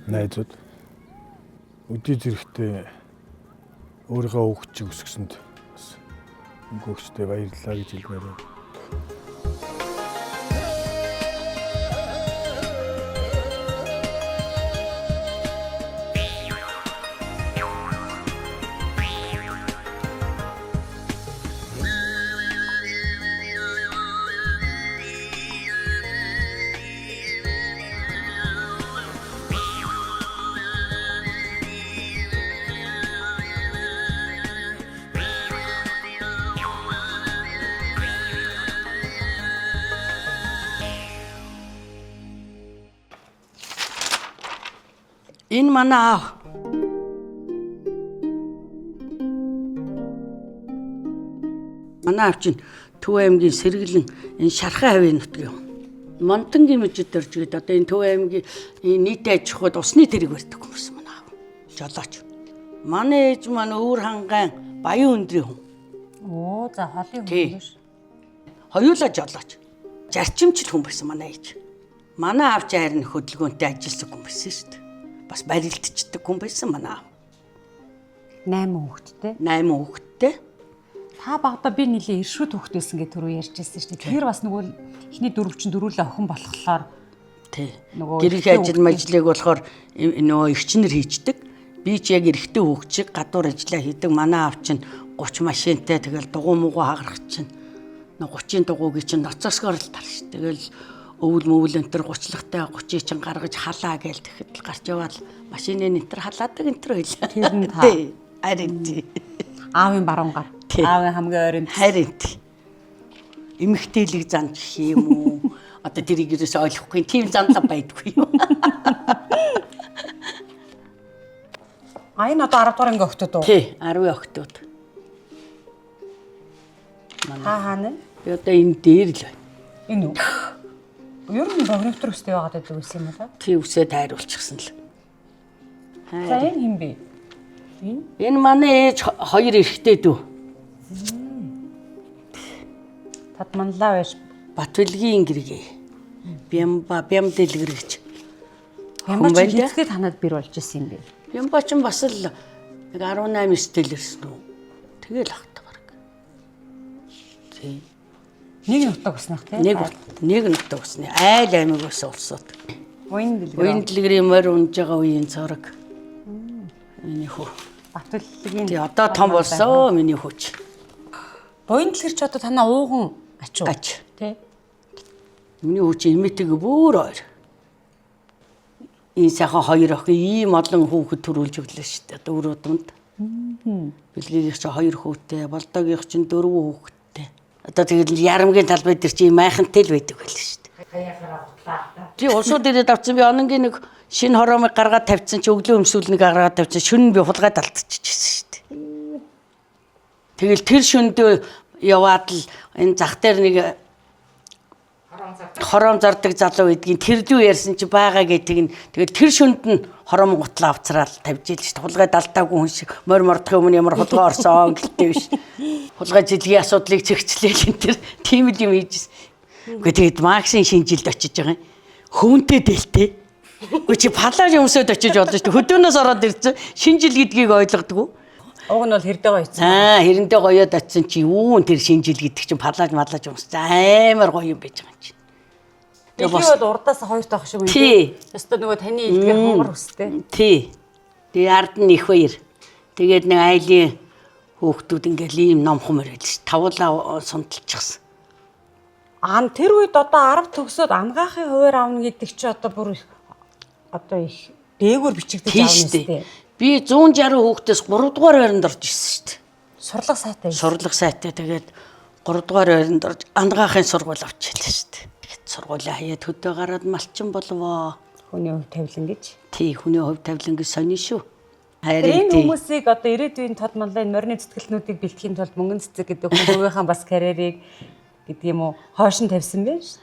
найзууд. Өдий зэрэгтэй өөрийнхөө хүүхд чиг өсгсөнд бас мөнгө өгчтэй баярлалаа гэж хэлмээр байна. Энэ манай аав. Манай аав чинь Төв аймгийн сэргэлэн энэ Шархан хавийн нутгийн юм. Монтангийн мужид орж игээд одоо энэ Төв аймгийн энэ нийт аж ахуйд усны тэрэг барьдаг хүмүүс манай аав. Жолооч. Манай ээж маань өвөр хангаан Баян өндрийн хүн. Оо за холын Тий. хүн биш. Хоёулаа жолооч. Зарчимчл хүн байсан манай ээж. Манай аав ч харин хөдөлгөөнтэй ажилласан хүн байсан шүү дээ. Бас барилдчихдаг хүн байсан манай аав. 8 хүүхэдтэй. 8 хүүхэдтэй. Та багада би нилээ иршүүд хөхт байсан гэж түрүү ярьж байсан шүү дээ. Тэр бас нөгөө эхний дөрөв чинь дөрүүлээ охин болохоор тий. Нөгөө Гэрийн ажил мажлыг болохоор нөгөө эгчнэр хийчдэг. Би ч яг эрэгтэй хүүхд шиг гадуур ажиллаа хийдэг. Манай аав чинь 30 машинтай тэгэл дугуй мугуу хагарах чинь. Нөгөө 30-ын дугуйг чинь ноцоосгоор л тарш. Тэгэл өвөл мөвөл энэ төр гучлахтай 30-ыг чинь гаргаж халаа гээл тэгэхэд л гарч яваал машины энэ төр халаадаг энэ төр байлаа. Тэр нь та. Тий. Харин тий. Аавын баруун гар. Тий. Аавын хамгийн ойрын. Харин тий. Эмэгтэйлэг зан гэх юм уу? Одоо тэрийг ерөөсөө ойлгохгүй. Тийм занлаа байдгүй юм. А энэ одоо 10 дугаар анги охтод уу? Тий, 10 октод. Та хаана? Би одоо энэ дээр л байна. Энэ үү? Ер нь богинотор өстэй байгаад байдаг байсан юм уу? Тий үсээ тайруулчихсан л. За энэ хэн бэ? Энэ Энэ манай ээж хоёр эрэгтэй дүү. тад манлаа байж Батбэлгийн гэргээ. Бямба бямдэлгэр гэж. Ямар ч Хүн байна да? хэзээ танад бэр болж исэн юм бэ? Бямба ч бас л нэг 18 9 тэл ирсэн үү? Тэгэл ахта баг. Тий. Нэг нутаг уснах тий. Нэг нутаг усны айл аймаг ус улсууд. Уян дэлгэр. Уян дэлгэрийн морь унж байгаа үеийн цорог. Миний хүү. Батбэлгийн. Тий одоо том болсон миний хүүч. Буян дэлгэр ч одоо танаа ууган ачуу. Ач. Тий. Миний хүү чи эмээтэйг бүр ойр. Энэ сайхан хоёр охин ийм олон хүүхэд төрүүлж өглөө шүү дээ. Одоо үр удамд. Бэлгийнх чи хоёр хүүтэй, болдоогийнх чинь дөрвөн хүүхэдтэй. Одоо тэгэл ярамгийн талбай дээр чи ийм майхантай л байдаг байл шүү дээ. Тий улсууд ирээд авсан би ононгийн нэг шинэ хороомыг гаргаад тавьсан чи өглөө өмсүүл нэг гаргаад тавьсан шүн би хулгайд алдчихжээ шүү дээ. Тэгэл тэр шөндөө яваад л энэ зах дээр нэг хором зардаг залуу гэдгийг тэр лүү ярьсан чи байгаа гэдэг нь тэгэл тэр шөнд нь хором гутлаа авцраал тавьж ийл шүү дээ. Хулгай далтаагүй хүн шиг морь мордохын өмнө ямар хулгай орсон гэлтэй биш. Хулгай жилгийн асуудлыг зэгцлээл энэ тэр тийм л юм хийжсэн. Үгүй тэгээд Максийн шинэ жилд очиж байгаа юм. Хөвөнтэй дэлтэй. Үгүй чи палаж өмсөд очиж болно шүү дээ. Хөдөөнөөс ороод ирсэн. Шинэ жил гэдгийг ойлгодгоо. Уг нь бол хэрдээ гоёцсон. Аа, хэрэндээ гоёод очисон чи юу н тэр шинэ жил гэдэг чинь палаж малаж өмссөн. Амар гоё юм байж байгаа юм чинь. Тэгээ бол урдаас хоёр тоох шиг юм. Тий. Өстө нөгөө таны илтгэх хугар өстэй. Тий. Тэгээ ард нь их баяр. Тэгээд нэг айлын хүүхдүүд ингээл ийм номхон морил ш. Тавуулаа сунталчихсан. Аа тэр үед одоо 10 төгсөөд ангаахын хуваар авна гэдэг чи одоо бүр их одоо их дээгүүр бичигдэж Тийм авна шүү өстэй. дээ. Би 160 хүүхдээс 3 дугаар байранд орж ирсэн шүү дээ. Сурлага сайтай. Сурлага сайтай тэгээд 3 дугаар байранд орж ангаахын сургууль авчихлаа шүү дээ. Тэгээд сургуулаа хаяад хөдөө гараад малчин болвоо. Хүний хөв тавилан гэж. Тий, хүний хөв тавилан гэж сонин шүү. Тэр Харин энэ тий. хүмүүсийг одоо ирээдүйн тод манлайн морины зүтгэлнүүдийг бэлтгэхийн тулд мөнгөн цэцэг гэдэг хүн хувийнхаа бас карьерийг гэдэг юм уу хойш нь тавьсан байх шүү.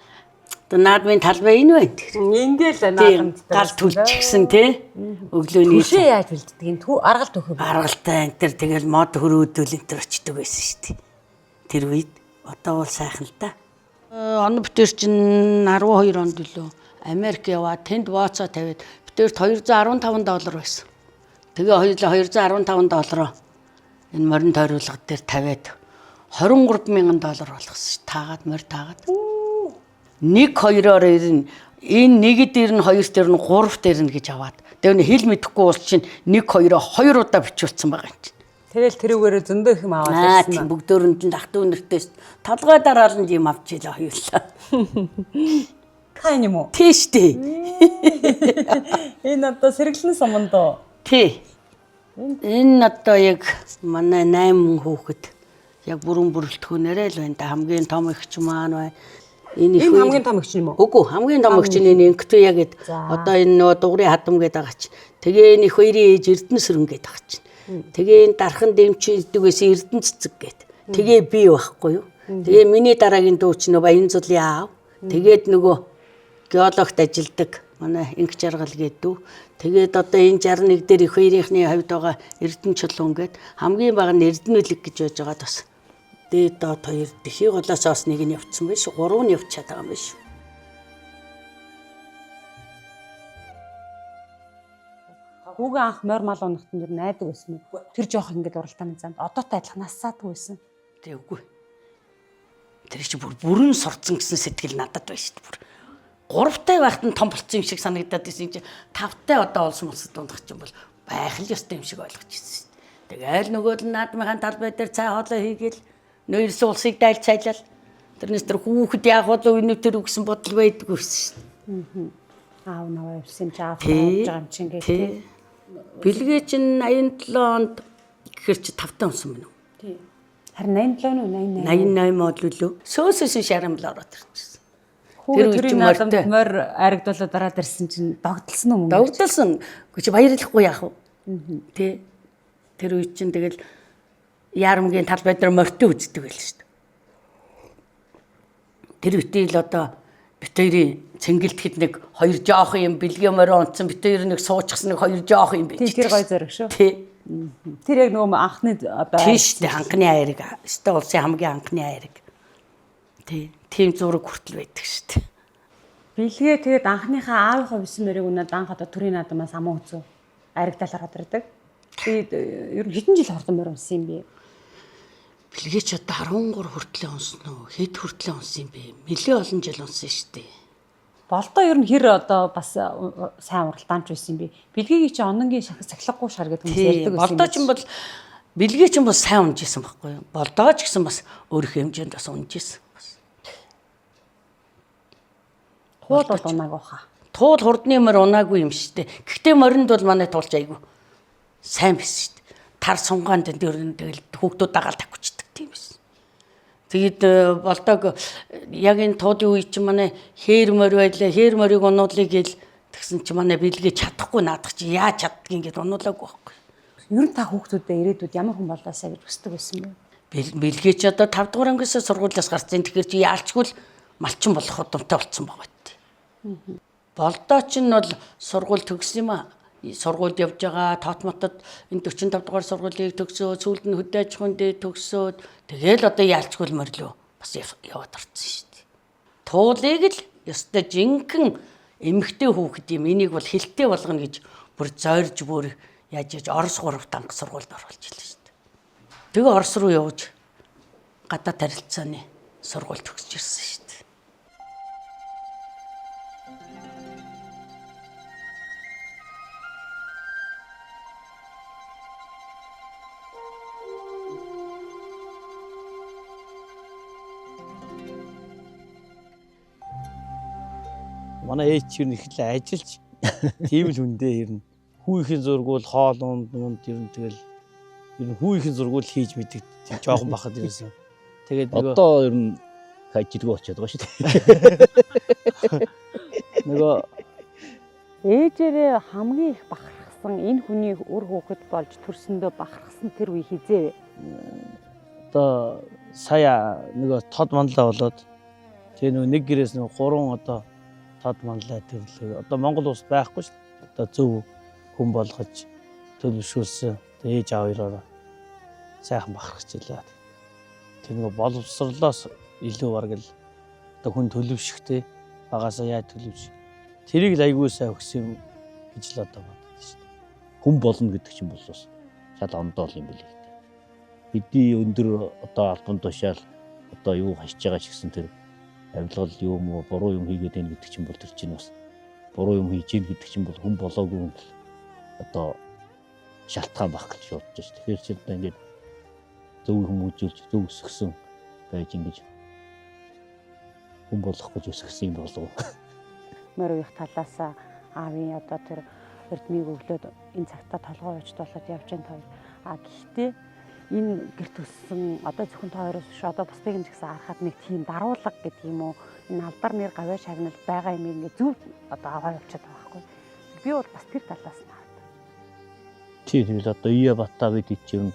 Одоо наадмын талбай энэ байна. Ингээл Тийм, наадамд гал түлчихсэн тий. Өглөөний Түшээ яаж бэлддэг юм? Түү аргал түүхэ. Аргалтай энэ төр тэгэл мод хөрөөдөл энэ төр очдөг байсан шүү дээ. Тэр үед одоо бол сайхан л да. Он битэр чинь 12 онд лөө Америк яваа тэнд бооцоо тавиад битэрт 215 доллар байсан. Тэгээ хоёулаа 215 доллароо энэ морин тойруулга дээр тавиад 23 мянган доллар болгосон шүү. Таагаад морь таагаад. Нэг хоёроор ирнэ. Энэ нэг дээр нь хоёр дээр нь гурав дээр нь гэж аваад. Тэгээ хэл мэдэхгүй бол чинь нэг хоёроо хоёр удаа бичүүлсэн байгаа юм чинь. Тэгэл тэрүүгээрээ зөндөө их юм аваад Аа ирсэн. тийм бүгдөөрөнд нь ах дүү нэртээс толгой дараалан юм авч илээ хоёулаа. Та энэ юм уу? Тий штэ. Энэ одоо сэргэлэн суманд уу? Тий. Энэ одоо яг манай 8 хүүхэд яг бүрэн бүрэлдэхүүнээрээ л байна да. Хамгийн том эгч маань байна. Энэ Энэ хамгийн том эгч юм уу? Үгүй хамгийн том эгч нь энэ Инктуя гэд одоо энэ нөгөө дугрын хадам гэдэг байгаа чинь. Тэгээ энэ их хоёрын ээж Эрдэнэ сөрөн гэдэг байгаа чинь. Тэгээ энэ дархан дэмчийдэг байсан Эрдэнэ цэцэг гэд. Тэгээ би байхгүй юу? Тэгээ миний дараагийн дүү чинь нөгөө Баянзулын аав. Тэгээд нөгөө геологт ажилдаг манай Инх жаргал гэдэг. Тэгээд одоо энэ 61 дээр их хоёрынхны хувьд байгаа Эрдэнэ чулуун гэд хамгийн бага нь Эрдэнэлэг гэж байж байгаа бас. Дээд доод хоёр дэлхийн голоос бас нэг нь явцсан биш, гурав нь явчихад байгаа юм биш. Хүүгээ анх морь мал унахт нь ер нь айдаг байсан уу? Тэр жоох ингээд уралдааны замд одоотой адилхан насаадаг байсан. Тэг үгүй. Тэр чи бүр бүрэн сурцсан гэсэн сэтгэл надад байна шүү дээ. Бүр 3-тай байхад нь том болцсон юм шиг санагдаад байсан чинь 5-тай одоо олсон улсад дундах чинь бол байх л ёстой юм шиг ойлгож ирсэн шүү дээ. Тэгэл нөгөө л наадмынхаа талбай дээр цай хоолой хийгээл нөөс улсыг дайлж цайлал тэрнээс тэр хүүхэд яах вэ энэ тэр гэсэн бодол байдгүй шүү дээ. Аав наваа явсан чи аав явж байгаа юм чинь гэх тий. Бэлгээ чинь 87 онд гэхэр чи 5-тай унсан мөн үү? Тий. Харин 87 нь 88. 88 ол үлээ. Сөөсөөс шарамл ороод ирчихсэн. Тэр үе чинь морьтой морь аригдуулаад дараад ирсэн чинь догдолсон уу мөн? Догдолсон. Үгүй чи баярлахгүй яах вэ? Тий. Тэр үе чинь тэгэл яармгийн талбай дээр морьтой үздэг байл шүү дээ. Тэр үеийн л одоо бит хоёрын цэнгэлдэхэд нэг хоёр жоох юм бэлгээ морь унтсан бит хоёр нэг суучихсан нэг хоёр жоох юм байж. Тэр гой зэрэг шүү. Тий. Тэр яг нөгөө анхны одоо тий шүү дээ, анхны айраг. Өстой улсын хамгийн анхны айраг. Тий. Тийм зураг хүртэл байдаг шүү дээ. Бэлгээ тэгээд анхныхаа аавынхаа бисэн морийг унаад анх одоо төрийн наадмаас аман үзв. Айрагдал ороод ирдэг. Тэгээд ер нь хэдэн жил хордон морь унсан юм бэ? Бэлгээ ч одоо 13 хүртлээ унсан уу? Хэд хүртлээ унсан юм бэ? Нэлээ олон жил унсан шүү дээ. Болдоо ер нь хэр одоо бас сайн уралдаанч байсан юм бэ? Бэлгээгийн чи ононгийн сахилгагүй шар гэдэг хүмүүс ярьдаг байсан. Болдоо ч юм бол бэлгээ ч юм бол сайн унж исэн байхгүй юу? Болдоо ч гэсэн бас өөрийнхөө хэмжээнд бас унж исэн. Туул бол унаагүй хаа. Туул хурдны морь унаагүй юм шүү дээ. Гэхдээ моринд бол манай туулч айгүй сайн байсан шүү дээ. Тар сунгаан дээр нь тэгэл хүүхдүүд дагаал тавьчихдаг тийм байсан. Тэгээд болдог яг энэ туулын үе чинь манай хээр морь байлаа. Хээр морийг унуулъя гээл тэгсэн чи манай бэлгээ чадахгүй наадах чи яаж чаддгийг ингээд унуулаагүй байхгүй. Ер нь та хүүхдүүдэд ирээдүйд ямар хүн болоосаа гэж хүсдэг байсан бэ? Бэлгээ чи одоо 5 дугаар ангиас сургуулиас гарсан. Тэгэхээр чи яалчгүй л малчин болох удамтай болцсон байгаа үү. Болдоо чинь бол сургууль төгссөн юм аа. Сургуульд явж байгаа Тоотмотод энэ 45 дугаар сургуулийг төгсөөд сүүлд нь хөдөө аж ахуйн дээд төгсөөд тэгэл одоо яалчгүй л морилоо бас яваад орсон шүү дээ. Туулыг л ёстой жинхэнэ эмэгтэй хүүхэд юм энийг бол хилтэй болгоно гэж бүр зорж бүр яаж яаж Орос 3 танк сургуульд оруулж илээ шүү дээ. Тэгээ Орос руу явж гадаад харилцааны сургууль төгсөж ирсэн шүү дээ. Манай ээж чинь их л ажиллаж тийм л хүндээ ер нь хүүхийн зургуул хоол унд мунд ер нь тэгэл ер нь хүүхийн зургуул хийж мэддэг тийм жоохон бахад ерөөсөн. Тэгээд нөгөө одоо ер нь ажилгүй болчиход байгаа шүү дээ. Нөгөө ээжээрээ хамгийн их бахархсан энэ хүний үр хүүхэд болж төрсөндөө бахархсан тэр үе хизээ вэ? Одоо сая нөгөө тод манлаа болоод тэгээ нөгөө нэг гэрээс нөгөө 3 одоо тод манлаа төрлөө. Одоо Монгол улс байхгүй шүү дээ. Одоо зөв хүн болгож төлөвшүүлсэн. Тэгээ ээж аав хоёроо сайхан бахархаж илаа. Тэр нөгөө боловсрлоос илүү бараг л одоо хүн төлөвшөхтэй багасаа яаж төлөвш. Тэрийг л айгүй сайн өгсөн юм гэж л одоо боддог шүү дээ. Хүн болно гэдэг чинь бол бас шал ондоол юм билээ. Бидний өндөр одоо албан тушаал одоо юу хашиж байгаа ч гэсэн тэр авилгал юм уу буруу юм хийгээд байна гэдэг чинь бол тэр чинь бас буруу юм хийж гин гэдэг чинь бол хүн болоогүй юм л одоо шалтгаан байх гэж бодож байна. Тэгэхээр чи одоо ингээд зөв хүмүүжүүлж зөв өсгсөн байж ингэж хүн болох гэж өсгсөн юм болов. Морь уях талаас аавын одоо тэр эрдмийг өглөөд энэ цагта толгой уучдуулаад явж байгаа хоёр. А гэхдээ энэ гэрт өссөн одоо зөвхөн та хоёроос биш одоо бусдыг нь ч гэсэн харахад нэг тийм даруулга гэдэг юм уу энэ алдар нэр гавьяа шагнал байгаа юм ингээ зөв одоо аваа явчихад байгаа байхгүй. Би бол бас тэр талаас нь хардаг. Тийм тэгэл одоо Ия Бата бид чинь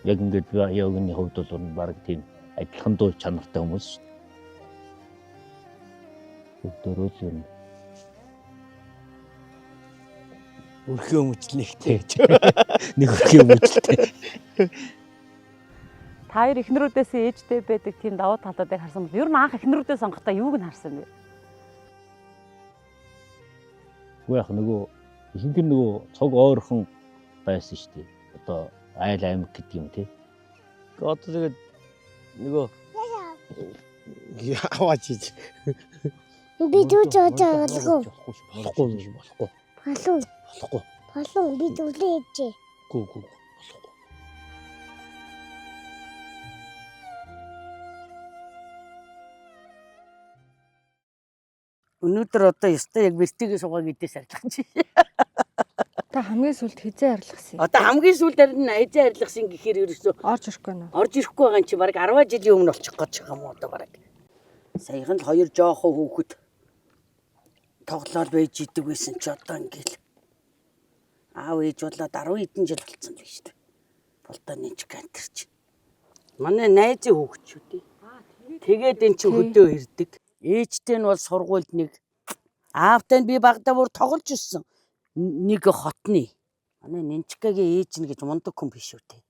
яг ингээд ягны хувьд бол баг тийм адилхан дуу чанартай хүмүүс шүү дээ. Бүгдөө л юм өрхөө өмчлөнэ ихтэй гэж. Нэг өрхөө өмчлөлтэй. Та хоёр эхнэрүүдээс ээжтэй байдаг тийм давуу талуудыг харсан бол ер нь анх эхнэрүүдээ сонгохдоо юуг нь харсан бэ? Үгүй яг нөгөө ихэнх нь нөгөө цог ойрхон байсан шүү дээ. Одоо айл аймаг гэдэг юм тий. Одоо тэгээд Нөгөө аваач хийж. Би зүүж байгаа болохгүй. Болохгүй болохгүй. Болов. Болохгүй. Болов би зүлээ хийжээ. Гүү гүү болохгүй. Өнөөдөр одоо ёстой яг бэртигээ суугаа гэдээс арилгах чи. Та хамгийн сүүлд хизээ арилгасан юм? Одоо хамгийн сүүлд арилна хизээ арилгасан гэхээр ерөөсөө орж ирэхгүй нөө. Орж ирэхгүй байгаа юм чи бараг 10 жилийн өмнө болчих гэж байгаа юм уу одоо бараг. Саяхан л хоёр жоохон хүүхэд тоглоал байж идэг байсан чи одоо ингээл аав ээж болоод 10 хэдэн жил болцсон л шүү дээ. Болдоо нэг кантер чи. Манай найзын хүүхэд шүү дээ. Тэгээд эн чи хөдөө ирдэг. Ээжтэй нь бол сургуульд нэг аавтай нь би багадаа бүр тоглож ирсэн. Нэг хотны. Манай Нинчкагийн ээж нь гэж мундаг хүн биш үү те.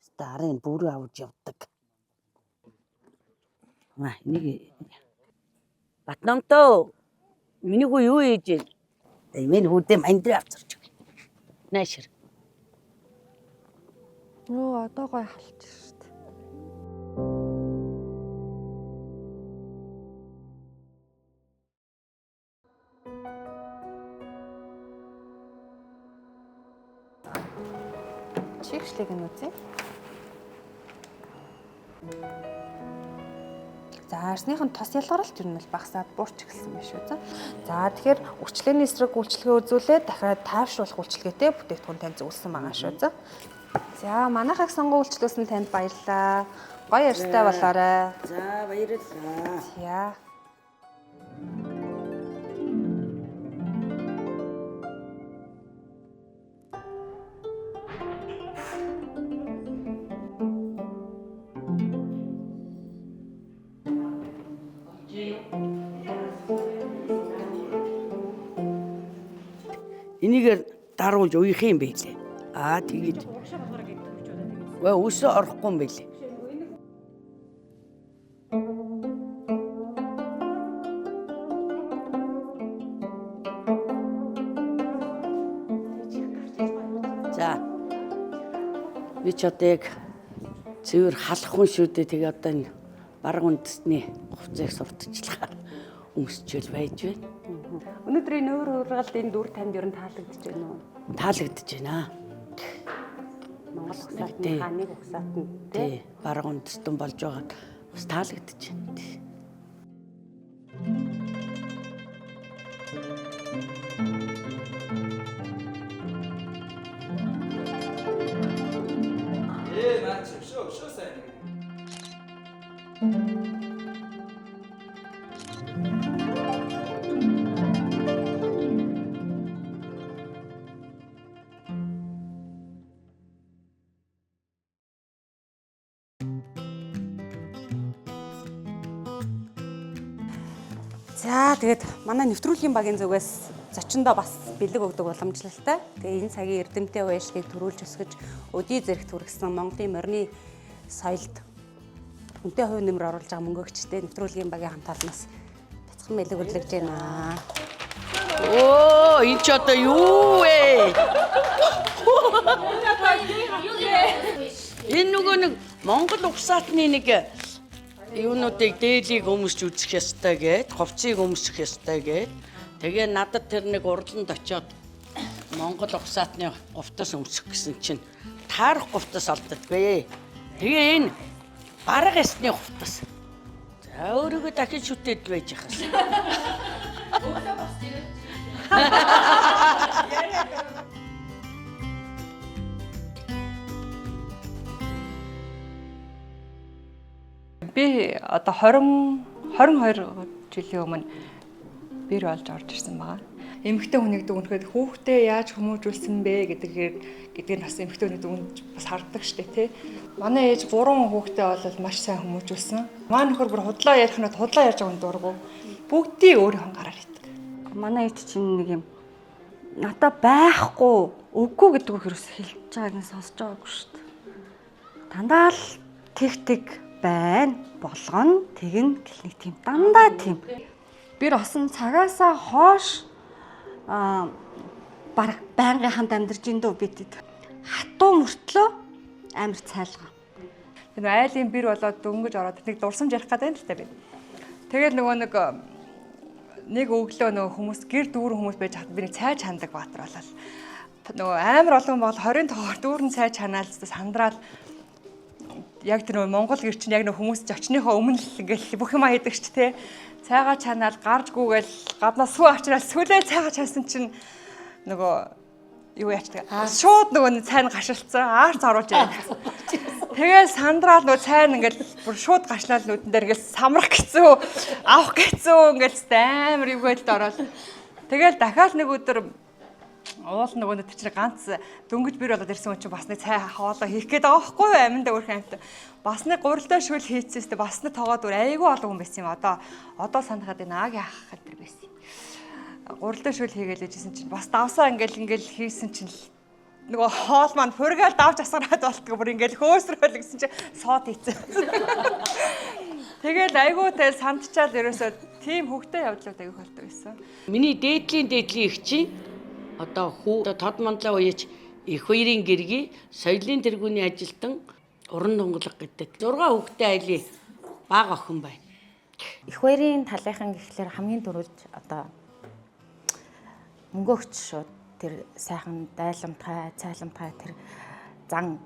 Хэвээ арын бүрээ авч явдаг. Аа энийг Батнамтоо миний хүү юу ээж вэ? Миний хүүдээ мандраа авчирч өгье. Наашир. Нөө одоо гой халчих шүү дээ. Чигшлэг нь үзье. За арсных нь тос ялгаралт ер нь бол багасаад буурч эхэлсэн байх шүү. За тэгэхээр үрчлээний эсрэг үйлчилгээ үзүүлээд дахиад тайвшруулах үйлчилгээтэй бүтээгдэхүүн танд зөвлөсөн байгаа шүү. За манайхаг сонгон үйлчлүүлсэн танд баярлалаа. Гоё арьстай болоорой. За баярлалаа. За. Энийгээр даруулж уях юм байлээ. Аа тэгээд. Үгүй өсөө орохгүй юм байлээ. За. Би ч одоо яг цэвэр халах хүн шүү дээ. Тэгээ одоо энэ бараг үндэсний хувцсыг сурталчлахаар өмсчөл байж байна. Өнөөдрийн нүүр ургалд энэ дүр танд ер нь таалагдж байна уу? Таалагдж байна. Монгол угсаатныхаа нэг угсаатан тий. Бараг үндэстэн болж байгаа бас таалагдж байна. Ээ наа чи өшөө өшөө сайн. За тэгээд манай нэвтрүүлгийн багийн зүгээс зочиндоо бас бэлэг өгдөг уламжлалтай. Тэгээ энэ цагийн эрдэмтдээ уяшлыг төрүүлж өсгөж өдий зэрэгт хүргэсэн Монголын морины соёлд үнэтэй хувь нэмэр оруулж байгаа мөнгөгчтэй нэвтрүүлгийн багийн хамт олноос бяцхан бэлэг үлгэж байна. Оо, энэ ч одоо юу вэ? Энэ нөгөө нэг Монгол угсаатны нэг юунуудыг дээлийг өмсч үзэх ёстой гээд, хувцсыг өмсөх ёстой гээд. Тэгээ надад тэр нэг урланд очиод Монгол угсаатны хувцас өмсөх гэсэн чинь таарах хувцас олддоггүй. Тэгээ энэ бараг ясны хувцас. За өөрийгөө дахин шүтээд байж хас. Өглөө босч ирээд. Би одоо 20 22 жилийн өмнө бэр болж орж ирсэн байгаа. Эмэгтэй хүнийг дүгнэхэд хүүхдээ яаж хүмүүжүүлсэн бэ гэдгийг бас эмэгтэй хүнийг дүгнэж бас харддаг штэ тий. Манай ээж 3 хүүхдээ бол маш сайн хүмүүжүүлсэн. Манай нөхөр бүр худлаа ярих нь худлаа ярьж байгаа юм дургу. Бүгдийг өөрийнхөө гараар хийдэг. Манай ээж чинь нэг юм надаа байхгүй, үгүй гэдэг үг ерөөс хэлж байгааг нь сонсож байгаагүй шүү дээ. Дандаа л тэг тэг байна, болгоно, тэгнэ гэх нэг тийм дандаа тийм. Бэр осон цагаасаа хойш бараг байнгын хамт амьдарч ин дөө бид. Хатуу мөртлөө амар цайлгаа. Тэр нөгөө айлын бэр болоод дөнгөж ороод нэг дурсамж ярих гэдэг юм л та би. Тэгэл нөгөө нэг нэг өглөө нөгөө хүмүүс гэр дүүрэн хүмүүс байж хат би нэг цай чандаг баатар болол. Нөгөө амар олон бол 20 тоогоор дүүрэн цай чанаал сандраал яг тэр нөгөө Монгол гэр чинь яг нөгөө хүмүүс очныхоо өмнө л ингээл бүх юм хийдэг ч те. Цайгаа чанаал гарч гүгээл гаднаа сүү авчраал сүлээ цайгаа чансан чинь нөгөө юу яачдаг. Шууд нөгөө цайн гашилцсан. Аарц оруулж ирээд. Тэгэл сандраал нөгөө цайн ингээл бүр шууд гашлаал нүдэн дээр ингээл самрах гэсэн авах гэсэн ингээл амар юу гэдэлд ороод. Тэгэл дахиад нэг өдөр уул нөгөө нэг тэр чинь ганц дөнгөж бэр болоод ирсэн хүн чинь бас нэг цай хоолоо хийх гээд байгаа байхгүй юу аминдаа өрх амт. Бас нэг гурилдаа шүл хийцээс тэ бас нэг тоогоод бүр айгүй олон хүн байсан юм. Одоо санахад энэ аг яах гэдэг байсан юм. Гурилдаа шүл хийгээл ээжсэн чинь бас давсаа ингээл ингээл хийсэн чинь нөгөө хоол маань фургаал давж асгараад болтгоо бүр ингээл хөөсрөөл гэсэн чинь сод хийцэн. Тэгэл айгүй тэгэл сандчаал ерөөсөө тийм хөвгтэй явдлууд айгүй холтой байсан. Миний дээдлийн дээдлийн их чинь одоо хүү тод манлаа уяач их хоёрын гэргий соёлын тэргүүний ажилтан уран тунгалаг гэдэг 6 хүүхэдтэй айлын бага охин байна. Их хоёрын талынхан гэхлээр хамгийн түрүүнд одоо мөнгөөгч шууд тэр сайхан дайламтгай, цайламтгай тэр зан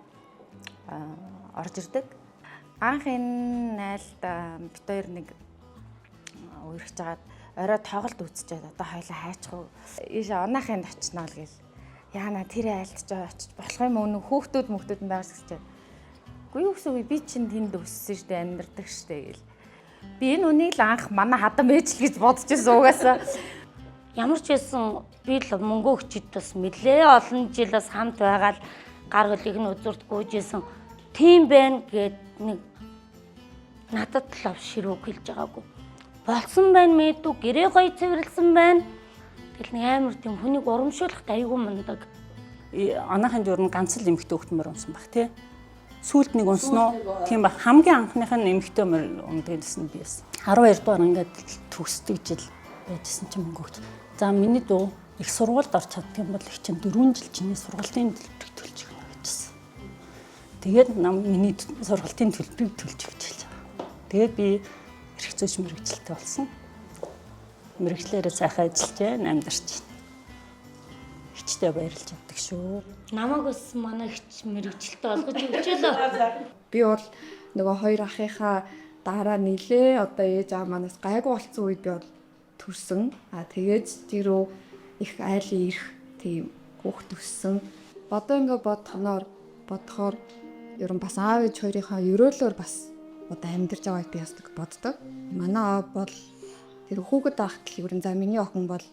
орж ирдэг. Анх энэ айлд бит хоёр нэг үерхэж хагаад орой тоглолт үзчихэд одоо хоёлаа хайчих уу. Ийш онаахынд очино л гэл. Яана тэр айлд ч очиж болох юм уу? Хүүхдүүд мөхтүүд нь байгаас гэж. Үгүй юу гэсэн үг би чинь тэнд өссөн штэ амьдардаг штэ гэл. Би энэ үнийг л анх манай хадам ээж л гэж бодож байсан угаасаа. Ямар ч байсан би л мөнгө өгчөд бас нэлээ олон жил бас хамт байгаад гар хөлийг нь үзүрт гүйжсэн. Тийм байна гэд нэг надад л ав ширүүг хэлж байгаагүй. Болсон байна мэдүү гэрээ гоё цэвэрлсэн байна. Тэгэл нэг амар тийм хүнийг урамшуулахт аюул мундаг. Анаахын журн ганц л эмэгтэй хүүхэд мөр унсан баг тий. Сүүлд нэг унсан уу? Тийм баг. Хамгийн анхных нь эмэгтэй мөр ундаг гэсэн би байсан. 12 дугаар ангиад төгсдөг жил байжсэн чинь мөнгө өгч. За миний дүү их сургуульд орч чаддаг юм бол их чинь 4 жил чиний сургалтын төлбөрийг төлж өгнө гэжсэн. Тэгээд нам миний сургалтын төлбөрийг төлж өгч хэлж байгаа. Тэгээд би эрх зүйч мэрэгчлээ болсон. Мэрэгчлэрээ сайхан ажиллаж байна, амьдарч байна. Хичтэй баярлж явдаг шүү. Намайг бас манай хич мэрэгчлээ олгож өгч лөө. Би бол нөгөө хоёр ахынхаа дараа нилээ одоо ээж аав манаас гайгүй болцсон үед би бол төрсөн. А тэгээд тэр рүү их айлын ирэх тийм хүүхд өссөн. Одоо ингээ бодохоор ер нь бас аав ээж хоёрынхаа ерөөлөөр бас одоо амьдарч байгааг би бас боддог. Манай аав бол тэр хүүхэд байхад л ер нь за миний охин бол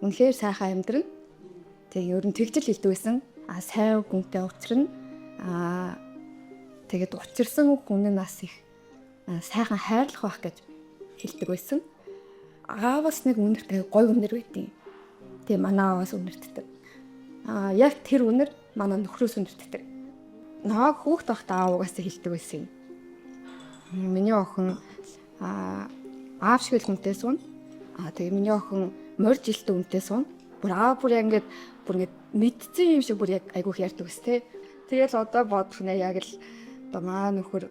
үнэхээр сайхан амьдрна. Тэг ер нь тэгжил хэлдэг байсан. А сайн хүнтэй учрна. А тэгээд учирсан хүн нь бас их сайхан хайрлах байх гэж хэлдэг байсан. Аавас нэг үнэртэй гой үнэр байдیں۔ Тэгээ манай аавас үнэртдэг. А яг тэр үнэр манай нөхрөөс үнэртдэг. Намайг хүүхд байхдаа аав угаасаа хэлдэг байсан юм. Миний охин аав шиг л хүнтэй суuna. А тэгээ миний охин морж илтэн хүнтэй суuna. Бүр аав бүр яг ингээд бүр ингээд мэдсэн юм шиг бүр яг айгүйх ярьдаг ус те. Тэгэл одоо бодох нэ яг л одоо маа нөхөр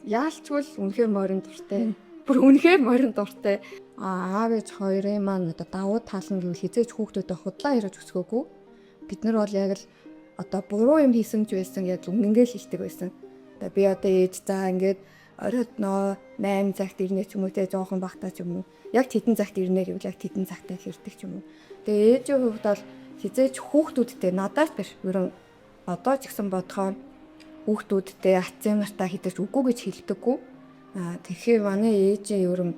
яалчгүй л үнэхээр морин дуртай. Бүр үнэхээр морин дуртай. А аав ээж хоёрын маань одоо давуу тал нь гэвэл хизээч хүүхдүүдэд худлаа яриад өсгөөгүй. Бид нар бол яг л одоо буруу юм хийсэн ч байсан яг үнэнгээ л хэлдэг байсан. Одоо би одоо ээж за ингээд оройд нөө 8 цагт ирнэ ч юм уу те жоохон багтаа ч юм уу. Яг тэдэн цагт ирнэ гэвэл яг тэдэн цагтаа л ирдэг ч юм уу. Тэгээ ээжийн хувьд бол хизээч хүүхдүүдтэй надаас биш ер нь одоо ч гэсэн бодохоор хүүхдүүдтэй ацын нартаа хідэж үгүй гэж хэлдэггүй. Аа тэгэхээр манай ээжийн ер нь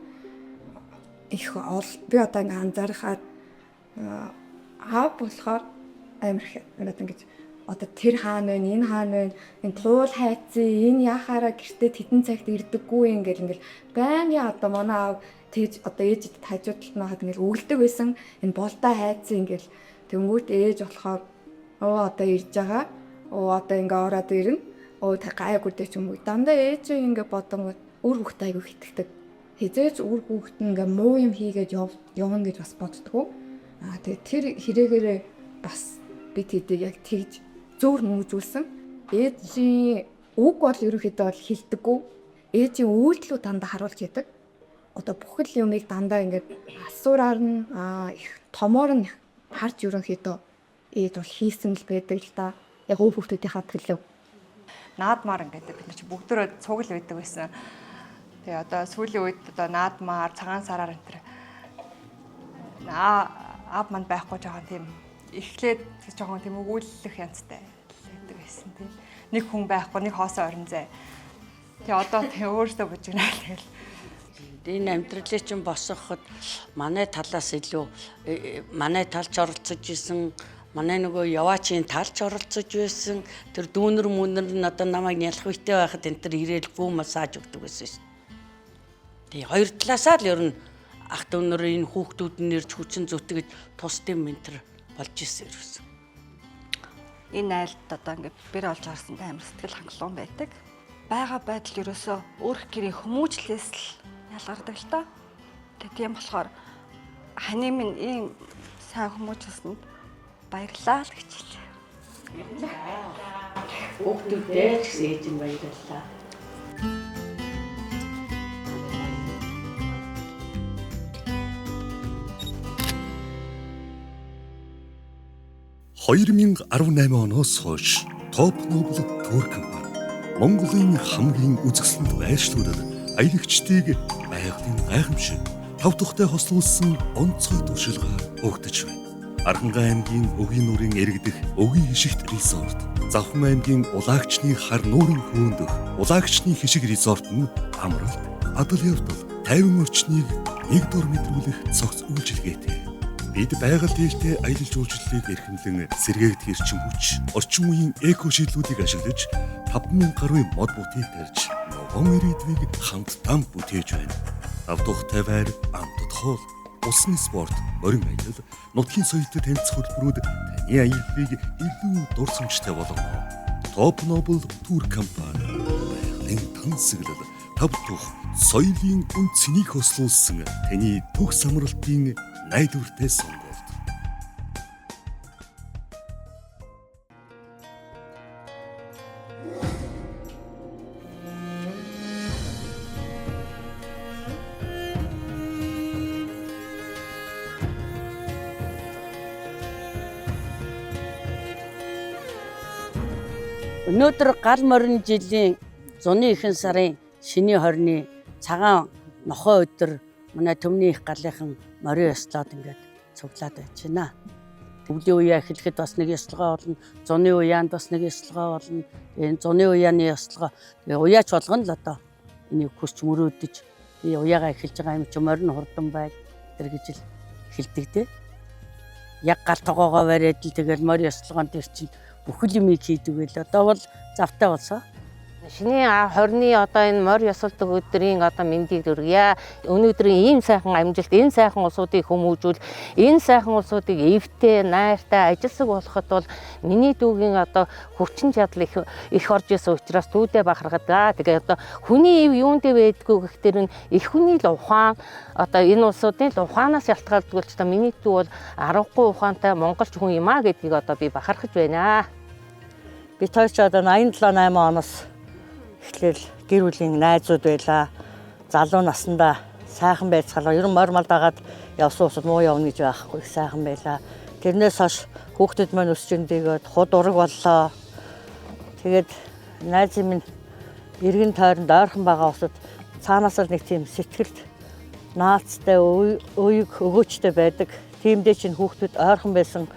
их ол би одоо ингээ анзаархаар аав болохоор амар их одоо ингэж одоо тэр хаана байна, энэ хаана байна, энэ туул хайцсан, энэ яхаараа гэртээ тэдэн цагт ирдэггүй ингээл ингээл байнгын одоо манай аав тэгж одоо ээжид хажуу талд нь хаад ингээл өглөдөг байсан. Энэ болдоо хайцсан ингээл тэнгүүт ээж болохоор оо одоо ирж байгаа. Оо одоо ингээ ороод ирнэ. Оо та гайгүй дээ ч юм уу. Дандаа ээж ингээ бодонгууд үр хүүхдээ айгүй хитгэдэг. Хизээч үр хүүхэд нь ингээ муу юм хийгээд явна гэж бас боддгоо. Аа тэгээ тэр хэрэгээрээ бас би тэдийг яг тэгж зөөр хүмүүжүүлсэн. Ээжийн Үг бол ерөнхийдөө бол хилдэггүй. Ээжийн үйлдэлүүд дандаа харуулж яадаг. Одоо бүхэл юмыг дандаа ингээд асуураар нь их томоор нь харж ерөнхийдөө ээж бол хийсэн л байдаг л да. Яг өв хүүхдүүдийнхаа төлөө. Наадмаар ингээд бид нар чи бүгдөө цуг л байдаг байсан. Тэгээ одоо сүүлийн үед одоо наадмаар цагаан сараар энэ төр аав манд байхгүй жоохон тийм эхлээд жоохон тийм өгүүлэх янзтай байдаг байсан тийм. Нэг хүн байхгүй, нэг хоосон орон зай. Тэгээ одоо тийм өөрөөсөө бужигнаа тэгэл. Энэ амьдралыг чинь босгоход манай талаас илүү манай талч оролцож исэн, манай нөгөө яваачийн талч оролцож байсан. Тэр дүүнер мүнэр нь одоо намайг нялх үедээ байхад энэ төр ирээл гүү массаж өгдөг байсан шин. Тэгээ хоёр талаасаа л ер нь ах дүүнер энэ хүүхдүүд нь ирж хүчин зүтгэж тус дэм ментэр болж исэн ерөөсөн. Энэ айлд одоо ингээд бэр олж харсанд амар сэтгэл хангалуун байдаг. Бага байдал ерөөсөө өөрх гэрийн хүмүүжлээс л ялгардаг л та. Тэгээ тийм болохоор ханы минь ийм сайн хүмүүжүүлсэнд баярлалаа л гэж хэлье. Хүүхдүүдээ ч гэсэн ээж нь баярлалаа. «2018 оноос хойш Топ Нобл тур компани Монголын хамгийн үзэсгэлэнт байршлуудад аялагчдыг байгалийн гайхамшиг тав тухтай хослуулсан онцгой туршилгаар өгдөж байна. Архангай аймгийн Өгийн нуурын иргэдэх Өгийн хишигт резорт, Завхан аймгийн Улаагчны хар нуурын хөөндөг Улаагчны хишиг резорт нь амралт, адал явдал, тайван орчныг нэг дор мэдрүүлэх цогц үйлчилгээтэй. Бид байгаль дээлтэй аялал жуулчлалыг эрхэмлэн сэргээгдэх эрчим хүч, орчин үеийн эко шийдлүүдийг ашиглаж 5000 гаруй мод бүтийг тарьж, ногоон ирээдүйг хамтдаа бүтээж байна. Тав тухтай байр, амтд хоол, усан спорт, морин аялал, нутгийн соёлтой танилцах хөтөлбөрүүд таны аяллыг илүү дурсамжтай болгоно. Топ Нобл тур компани байгалийн тансаглал, тав тух, соёлын үн цэнийг хослуулсан таны төгс амралтын найдвартай сонголт. Өнөөдөр гал морин жилийн зуны ихэнх сарын шинийн 20-ны цагаан нохой өдөр манай төмний их галынхан морин ёслоод ингээд цуглаад байж байна. Өвлийн үеэ эхлэхэд бас нэг ёслогоо болно, зуны уяанд бас нэг ёслогоо болно. Энэ зуны уяаны ёслогоо тэгээ уяач болгоно л одоо энийг хүсч мөрөөдөж уяагаа эхэлж байгаа юм чи морин хурдан байг тэр гэж л эхэлдэг те. Яг гал тогоогоо бариад л тэгэл морин ёслогоон дээр чинь бүхэл юмыг хийдэг байл. Одоо бол завтай болсон. Шинийн 20-ны одоо энэ морь ёсолдог өдрийн одоо мэндийг дүргье. Өнөөдрийн ийм сайхан амжилт, энэ сайхан улсуудыг хүмүүжүүл, энэ сайхан улсуудыг эвтэй, найртай, ажилсаг болоход бол миний дүүгийн одоо хүчин чадал их орж исэн учраас түүдээ бахархдаг. Тэгээ одоо хүний ив юунд байдгүй гэхтэр нь их хүний л ухаан, одоо энэ улсуудын л ухаанаас ялтгаалдаг бол ч одоо миний дүү бол 10 ухаантай монголч хүн юм а гэдгийг одоо би бахархаж байна. Би хоёр ч одоо 87 8 оноос эхлээл гэр бүлийн найзууд байлаа. Залуу наснда сайхан байцгаалаа. Ер нь морь мал дагаад явсан усуд муу явна гэж байхгүй. Их сайхан байлаа. Тэрнээс хойш хүүхдүүд маань өсч өндийгөөд худ ураг боллоо. Тэгээд найзын минь эргэн тойронд ойрхон байгаа усуд цаанаасаа нэг тийм сэтгэлд наацтай уйг өгөөчтэй байдаг. Тиймдээ чинь хүүхдүүд ойрхон байсан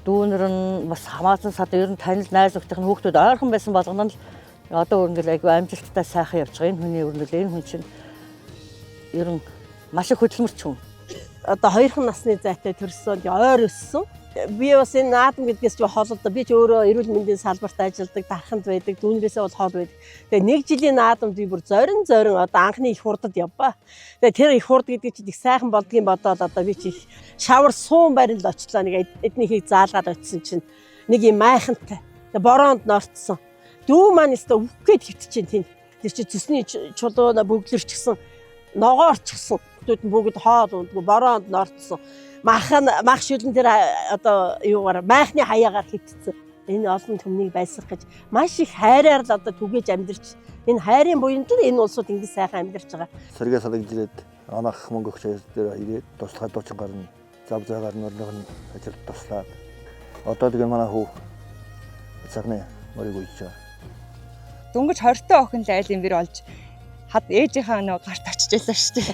дүүнер нь бас хамаатан сад ер нь танил найз нөхдийнх нь хүүхдүүд ойрхон байсан болгоно л одоо өрнөл айгүй амжилттай сайхан явж байгаа. Энэ хүний өрнөл энэ хүн чинь ер нь маш их хөдөлмөрч хүн. Одоо хоёрхан насны зайтай төрсөн, ойр өссөн. Би бас энэ наадам гэдгээс ч холод би ч өөрөө эрүүл мэндийн салбарт ажилладаг, дарханд байдаг, дүүнрээсээ бол хол байдаг. Тэгээ нэг жилийн наадамд би бүр зорин одоо анхны их хурдад явбаа. Тэгээ тэр их хурд гэдэг чинь их сайхан болдгийн бодоол одоо би чи их шавар суун барин л очлоо нэг эднийхийг заалгаад очисон чинь нэг юм майхантай. Тэгээ бороонд норцсон. Дүү маань өстө өвөх гээд хөвтчихээн тийм. Тэр чи цөсний чулуу бөглөрчгсөн, ногоорчгсон. Хүүхдүүд нь бүгд хоол ундгүй бороонд норцсон. Мах шүлэн тэр одоо юугаар майхны хаяагаар хөвтчихсэн. Энэ олон түмнийг байсгах гэж маш их хайраар л одоо түгээж амьдарч энэ хайрын буянд л энэ улсууд ингэж сайхан амьдарч байгаа. Сэргээ салгаж ирээд анаах мөнгө өгч дээр ирээд туслахад дуучин гарна. Зав заагаар нөрнөх нь ажилд туслаад одоо тэгээ манай хүү цагны морийг үйж байгаа. Дөнгөж 20 та охин л айлын бэр олж хад ээжийнхаа нөө гарт очиж байлаа шүү дээ.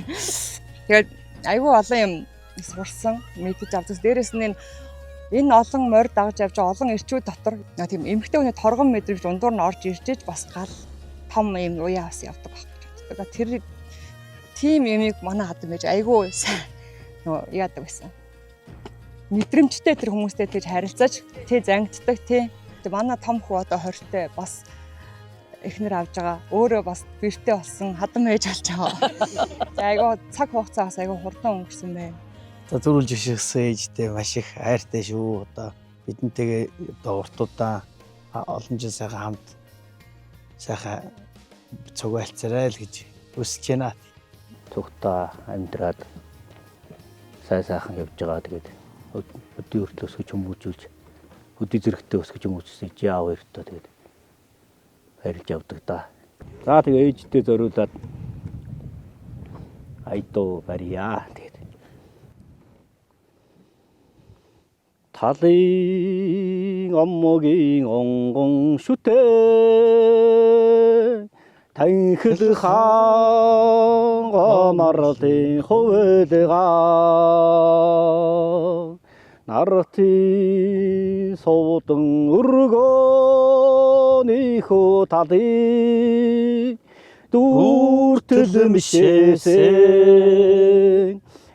Тэгээд айгүй олон юм сурсан, мэдэж авдаг. Дээрээс нь энэ олон морь дагаж явж байгаа олон эрчүүд дотор тийм эмэгтэй хүний торгон мэдрэмж дундуур нь орж ирж иж бас гал том юм уяа бас явдаг байх гэж боддог. Тэр тийм юмыг манай хадам ээж айгүй сайн нөгөө яадаг байсан. Мэдрэмжтэй тэр хүмүүстэй тэгж харилцаж, тий зангиддаг тий. Тэг манай том хүү одоо 20-тай бас эхнэр авж байгаа. Өөрөө бас бэртэй болсон, хадам ээж болж байгаа. За айгүй цаг хугацаа бас айгүй хурдан өнгөрсөн байна. За зөрүүлж өшөөсөн ээжтэй маш их хайртай шүү. Одоо бидэнтэйгээ одоо уртудаа олон жил сайхан хамт сайхан цуг альцарай л гэж хүсэж байна. Цугтаа амьдраад сайн сайхан явж байгаа. Тэгээд өдний хүртэл өсгөж хүмүүжүүлж өдий зэрэгтэй өсгөж хүмүүжүүлсэн чи аав хоёртоо тэгээд харилж явдаг да. За тэгээ ээжтэй зориулаад айдуу барья. Тэгээд талын омогийн онгон шүтээ танхил хаан гомарлын хувилга нартын суудан өргөнийхөө талын дүүртэл мишээсэн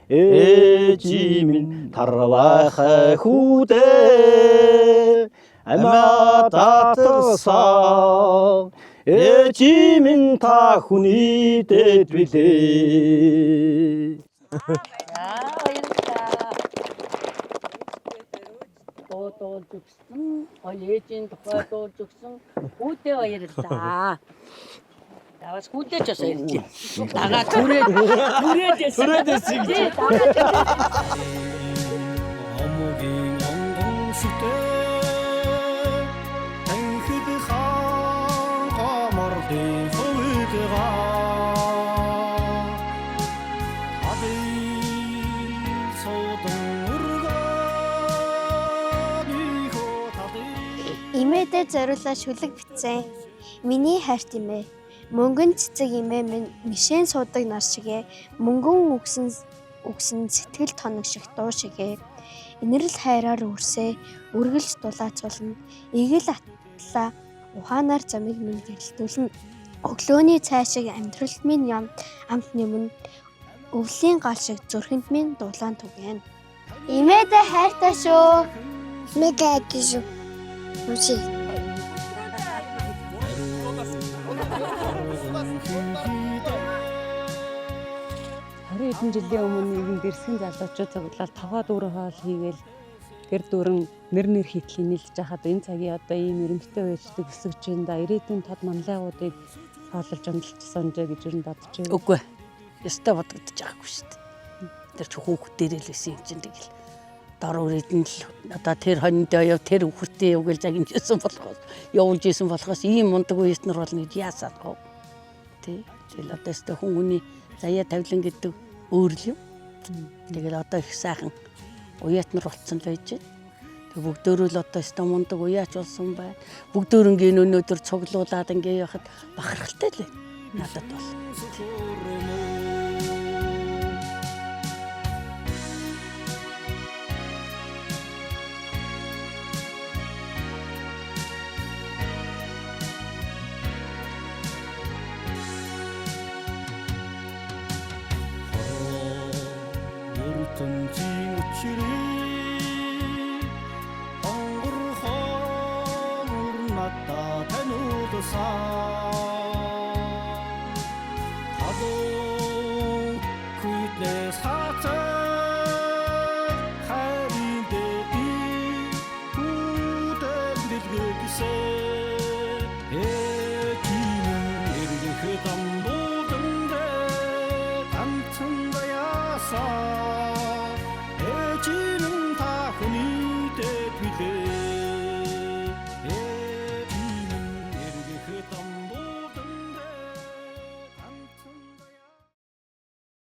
ээжи минь тарвайхай хүүдээ амиа татсан ээжи минь та хүний дэд билээ. За баярлалаа. Дуу дуулж өгсөн, гоё ээжийн тухай дуулж өгсөн. Хүүдээ баярлалаа. За бас хүүдээ ч бас баярлалаа. Дагаа түрээд түрээд байсан. Түрээд байсан гэж. Тий, дагаа түрээд. Омогийн онгон шүтээ танхид хаан гоморлын хувилга талын суудан өргөнийхөө талын Имээдээ зориулаад шүлэг бичсэн. Миний хайрт имээ. Мөнгөн цэцэг имээ минь мишэн суудаг нар шигэ мөнгөн үгсэн үгсэн сэтгэл тоног шиг дуу шигэ инэрл хайраар үрсээ үргэлж дулаацуулна. Игэл атлаа ухаанаар замыг минь гэрэлтүүлнэ. Өглөөний цай шиг амьдрал минь амт нэмнэ. Өвлийн гал шиг зүрхэнд минь дулаан түгээнэ. Имээдээ хайртай шүү. Имээдээ хайртай шүү. Үгүй. Хорин хэдэн жилийн өмнө нэгэн дэрсгэн залуучууд цуглаад тавгаа дүүрэн хоол хийгээл гэр дүүрэн нэр нэр хитлийн нийлж хахад энэ цагийн одоо ийм эрэмбэтэй үечлэг өсөж байна да. Ирээдүйн тод манлайгуудыг хоололж унталж сонжээ гэж юу бодож байна. Үгүй. Ёстой бодогдож байгаагүй шүү дээ. Тэр чи хүүхдэрээ л байсан юм чинь тэгэл дор үрээд нь л одоо тэр хониндоо яв тэр үхэртээ яв гэж загинжсэн болохоос явуулж исэн болохоос ийм мундаг үеэс нар болно гэж яасаад гоо. Тий. Тэгэл одоо өстө хүн хүний заяа тавилан гэдэг өөр л юм. Тэгэл одоо их сайхан уяатнар болцсон л байж байна. Тэг бүгдөөрөө л одоо өстө мундаг уяач болсон байна. Бүгдөөрөнгийн өнөөдөр цуглуулад ингээ яхад бахархалтай л байна. Надад бол. Ертөнцийн учрыг онгорхон надад таниулсан. Халуун хүйтнээс хацар хайрын дэдий хүдэн дэлгэсэн. Ээжийн эргэх дамбуудан дээр ганцхан даяасан.